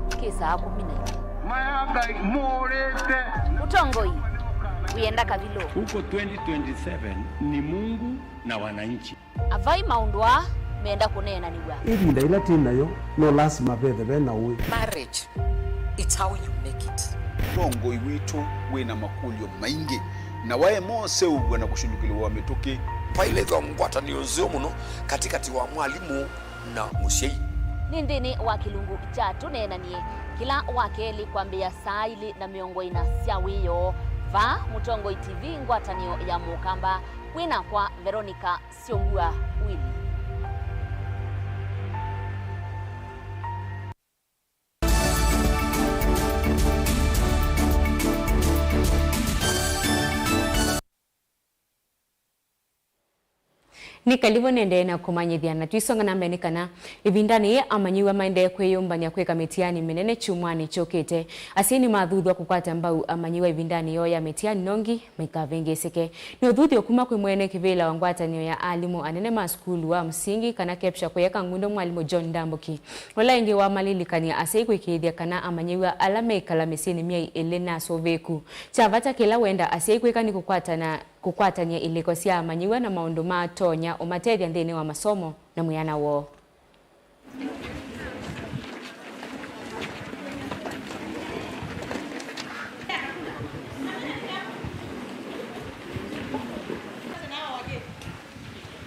kĩ saa kũmi na ilĩ. Maya Ngai mũũrĩte. Ũtongoi wĩenda kavilũ. Huko twenty twenty-seven ni Mungu na wananchi. Avai maũndũ aa menda kũneenanĩw'a. Ĩvinda yĩla twĩ nayo, no lasima vethe ve na ũĩ. Marriage, it's how you make it. Ũtongoi witũ wĩ na makũlyo maingĩ, na waema ũseũvw'a na kũshũlũkĩlĩw'a mĩtũkĩ. Vailethwa ngwatanĩo nzeo mũno katĩkatĩ wa mwalimũ na mũsyai. Nĩ nthĩnĩ wa kĩlungu kya Tũneenanie, kĩla wa kelĩ kwambĩĩa saa ilĩ na mĩongo ĩna sya wĩoo, vaa Mũtongoi T V, ngwatanĩo ya Mũkamba, kwĩ nakwa Veronica Syongua Willy. Nĩ kalĩvo nendee na kũmanyĩthya, na twisonga na mbee nĩ kana ĩvindanĩ yĩĩ amanyĩw'a maendee kwĩyũmbany'a kwĩka mĩtiani mĩnene kyumwanĩ kyũkĩte. Asyai nĩmathuthw'a kũkwata mbau amanyĩw'a ĩvindanĩ yoo ya mĩtiani nongi maikavĩngĩĩsĩke. Nĩ ũthuthyo kuma kwĩ mwene kĩvĩla wa ngwatanĩo ya alimũ anene ma sukulu wa msingi kana KEPSHA kũya Kangundo, mwalimũ John Ndambuki, ũla ĩngĩ wamalilikany'a asyai kũĩkĩĩthya kana amanyĩw'a ala meĩkala mĩsyĩnĩ myai ĩlĩ nasũvĩĩku. Kya vata kĩla wenda asyai kwĩka nĩ kũkwatana, kũkwatany'a ilĩko sya amanyĩw'a na maũndũ matonya ũmatethya nthĩnĩ wa masomo na mwĩana woo.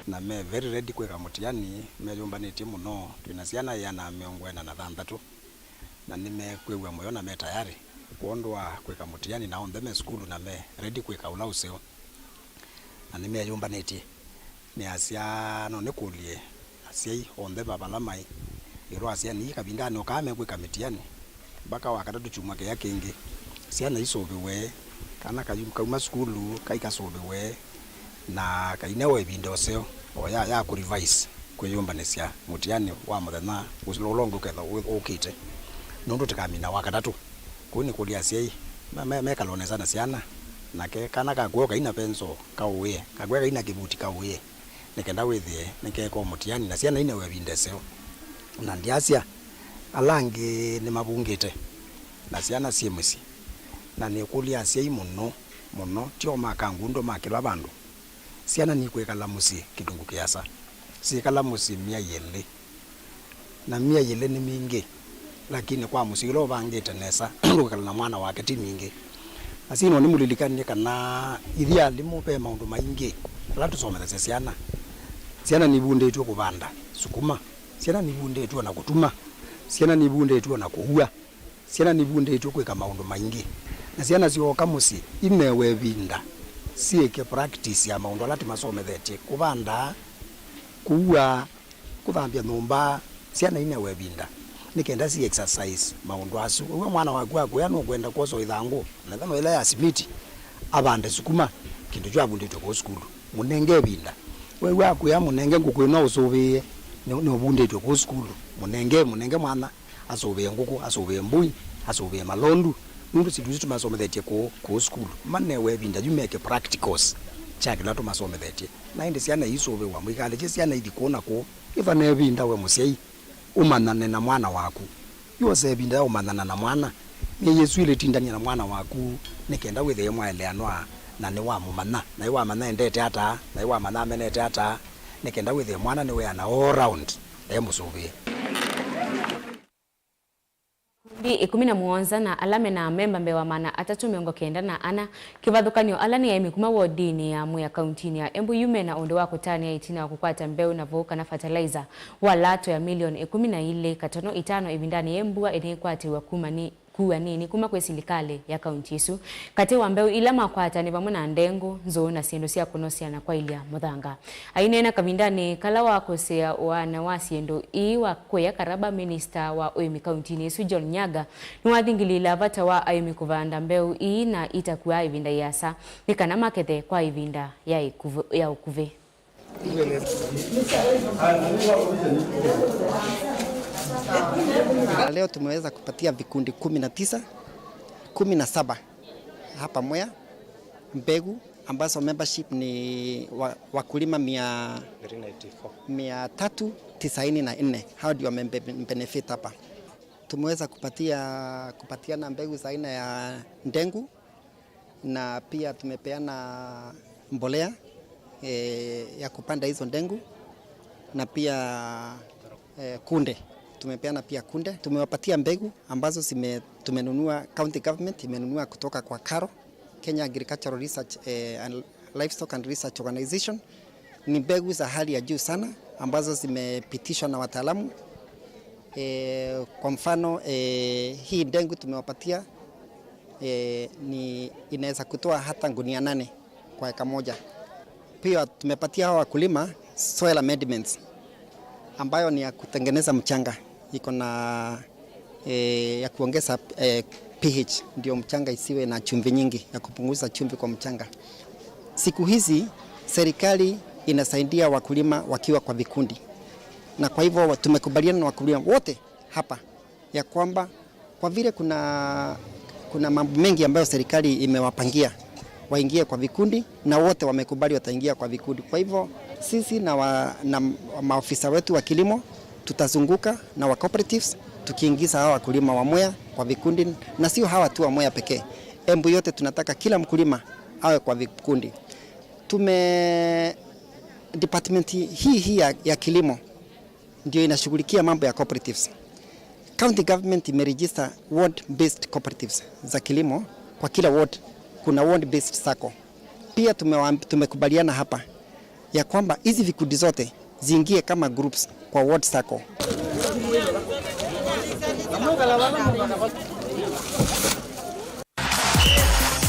Na me very ready kwĩka mũtiani, meyũmbanĩtye mũno. Twĩ na syana ĩana mĩongo ĩna na thanthatũ, na nĩmekwĩw'a mũyo na me tayari kwondũ wa kwĩka mũtiani, na onthe me sukulu na me ready kwĩka ũla ũseo. Na nĩmeyũmbanĩtye. Nĩasya no nĩkũlye asyai onthe va vala maĩ ĩũlũ wa syana ii kavindanĩ o kaa mekwĩka mĩtiani, mbaka Wakatatũ kyumwa kĩya kĩngĩ, syana isũvĩwe, kana kayu-, kauma sukulu kaikasũvĩwe, na kainewe ĩvinda ũseo o ya, ya kũ revise, kwĩyũmbanĩsya mũtiani wa mũthenya ũla ũngĩ ũkethwa ũ-, ũkĩte, nũndũ tĩkamina Wakatatũ. Kũu nĩkũlya asyai me-, me-, mekala o nesa na syana, nake kana kakw'o kaina penso kaũĩe, kakw'o kaina kĩvuti kaũĩe, nĩ kenda wĩthĩe nĩkeeka o mũtiani na syana inewe ĩvinda ĩseo. Na ndyasya, ala angĩ nĩmavungĩte, na syana syĩ mĩsyĩ. Na nĩkũlya asyai mũno, mũno, ti o ma kangundo ma kĩla vandũ. Syana nikwĩkala mũsyĩ kĩlungu kĩasa, syĩkala mũsyĩ myei ĩlĩ, na myei ĩlĩ nĩ mingĩ, lakini kwa mũsyĩ ũla ũvangĩte nesa, kwĩkala na mwana wake ti mingĩ. Na syĩno nĩmũlilikanie kana ithyĩ alimũ ve maũndũ maingĩ ala tũsomethasya syana. Syana nivundĩtw'e kũvanda sukuma, syana nivundĩtw'e na kũtuma, syana nivundĩtw'e na kũua. Syana nivundĩtw'e kwĩka maũndũ maingĩ, na syana syooka mũsyĩ inewe ĩvinda syĩke practice ya maũndũ ala tũmasomethetye, kũvanda, kũua, kũthambya nyũmba. Syana inewe ĩvinda nĩ kenda si exercise maũndũ asu. Wew'a mwana waku akũya nũkwenda kwosa ĩthangũ, na ĩthangũ ĩla ya simiti, avande sukuma, kĩndũ kyu avundĩtw'e kũu sukulu, mũnenge ĩvinda. Wew'a akũya, mũnenge ngũkũ ĩno ũsũvĩĩe, nĩ, nĩũvundĩtw'e kũu sukulu, mũnenge, mũnenge mwana. Asũvĩe ngũkũ, asũvĩe mbũi, asũvĩe malondu, nũndũ syĩndũ isu tũmasomethetye kũu, kũu sukulu. Manewe ĩvinda yu meke practicals kya kĩla tũmasomethetye. Na ĩndĩ syana iisũvĩwa, mũikalekye syana ithi kũu na kũu. Ĩva na ĩvinda we mũsyai ũmanyane na mwana waku. Yosa ĩvinda ya ũmanyana na mwana. Myei ĩsu ĩlĩ tindany'a na mwana waku nĩ kenda wĩthĩe mwaeleanwa na nĩwamũmanya. Na nĩwamanya endete ata, na nĩwamanya amenete ata, nĩ kenda wĩthĩe mwana nĩweana all round. Emũsũvĩe. Makundi ĩkũmi na mũonza na ala mena amemba mbee wa maana atatũ mĩongo kenda na ana kĩvathũkany'o ala nĩ aĩmi kuma wodinĩ ya Mwea kauntinĩ ya Embu yu mena ũndũ wa kũtanĩa ĩtina wa kũkwata mbeũ na vũũ kana fertilizer wa lato ya milioni ĩkũmi na ilĩ katono itano ĩvindanĩ yĩ mbua ĩnĩkwatĩw'a kuma nĩ kua nini kuma kwĩ silikalĩ ya kaunti ĩsu. Katĩ wa mbeũ ila makwata nĩ vamwe na ndengũ, nzũũ na syĩndũ sya kũnosya na kwaĩlya mũthanga. Aineena kavindanĩ kala wa kũsea ũaana wa syĩndũ ii wa kũya karaba, minista wa ũĩmi kauntinĩ ĩsu John Nyaga nĩwathingilĩĩla vata wa aĩmi kũvanda mbeũ ii na itakuaa ĩvinda ĩasa nĩ kana makethe kwa ĩvinda ya ĩkuvĩ-, ya ũkuvĩ. Leo tumeweza kupatia vikundi kumi na tisa, kumi na saba hapa Mwea mbegu ambazo membership ni wa-, wakulima mia, mia tatu tisaini na nne. Hao ndio wame-, benefit hapa. Tumeweza kupatia, kupatiana mbegu za aina ya ndengu, na pia tumepeana mbolea, eh, ya kupanda hizo ndengu, na pia, eh, kunde. Tumepeana pia kunde. Tumewapatia mbegu ambazo zime-, tumenunua, county government imenunua kutoka kwa KARO, Kenya Agricultural Research, eh, and Livestock and Research Organization. Ni mbegu za hali ya juu sana ambazo zimepitishwa na wataalamu. Eh, kwa mfano, eh, hii ndengu tumewapatia, eh, ni inaweza kutoa hata gunia nane kwa eka moja. Pia tumepatia hawa wakulima soil amendments ambayo ni ya kutengeneza mchanga, iko na, eh, ya kuongeza, eh, pH, ndio mchanga isiwe na chumvi nyingi, ya kupunguza chumvi kwa mchanga. Siku hizi serikali inasaidia wakulima wakiwa kwa vikundi, na kwa hivyo tumekubaliana na wakulima wote hapa ya kwamba kwa vile kuna, kuna mambo mengi ambayo serikali imewapangia waingie kwa vikundi, na wote wamekubali wataingia kwa vikundi. Kwa hivyo sisi na, wa, na maofisa wetu wa kilimo tutazunguka na wa cooperatives tukiingiza hawa wakulima wa Mwea kwa vikundi, na sio hawa tu wa Mwea pekee. Embu yote tunataka kila mkulima awe kwa vikundi. Tume-, department hii, hii ya, ya kilimo ndio inashughulikia mambo ya cooperatives. County government imeregister ward based cooperatives za kilimo. Kwa kila ward kuna ward based sacco. Pia tumewa-, tumekubaliana hapa ya kwamba hizi vikundi zote ziingie kama groups kwa ward sacco.